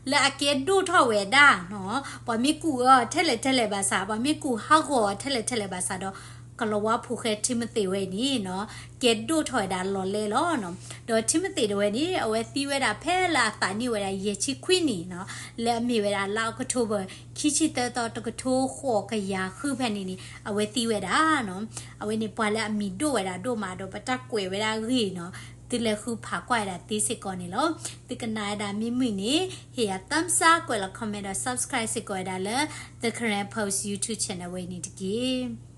လၢအကဲဒိၣ်ထီၣ်ဝဲဒၣ်နီၤ, ပှၤမ့ၢ်ကူၣ်အၢထဲလဲၣ်ထဲလဲၣ်ဘၣ်ဆၣ်, ပှၤမ့ၢ်ကူၣ်ဟးဂီၤထဲလဲၣ်ထဲလဲၣ်ဘၣ်ဆၣ်ဒီး, ကလီၤဝါဖိၣ်ဃဲထံမသ့းဝဲန့ၣ်နီၤ, ကဲဒိၣ်ထီၣ်ဝဲဒၣ်လီၤလဲၢ်လီၤနီၤ. ဒီးထံမသ့းတဝဲန့ၣ် အဝဲသံဝဲဒၣ်ဖဲလၢအသးနံၣ်ဝဲဒၣ်ယဲၢ်ဆံခွံနံၣ်နီၤ, လၢအမ့ၢ်ဝဲဒၣ်လါအီးကထိဘၢၣ် ခံဆံသၢသီ တကထိဃိးကယၤဃုဖဲန့ၣ်န့ၣ် အဝဲသံဝဲဒၣ်နီၤ. အဝဲန့ၣ်ပှၤလၢအမံၤဒိၣ်ဝဲဒၣ်ဒိၣ်မးဒီး ပတၢ်ကွဲးဝဲဒၣ်အဂ့ၢ်နီၤ, သုလဲၤဃုဖးကွၢ်ဝဲဒၣ်သ့စ့ၢ်ကီးန့ၣ်လီၤ. သုကနၣ်ဝဲဒၣ်မ့ၢ်မုာ်န့ၣ် ဟ့ၣ်ယၤ thumbs up, ကွဲးလီၤ comment ဒီး subscribe စ့ၢ်ကီးဝဲဒၣ်လၢ The Karen Post YouTube channel ဝဲန့ၣ်တက့ၢ်.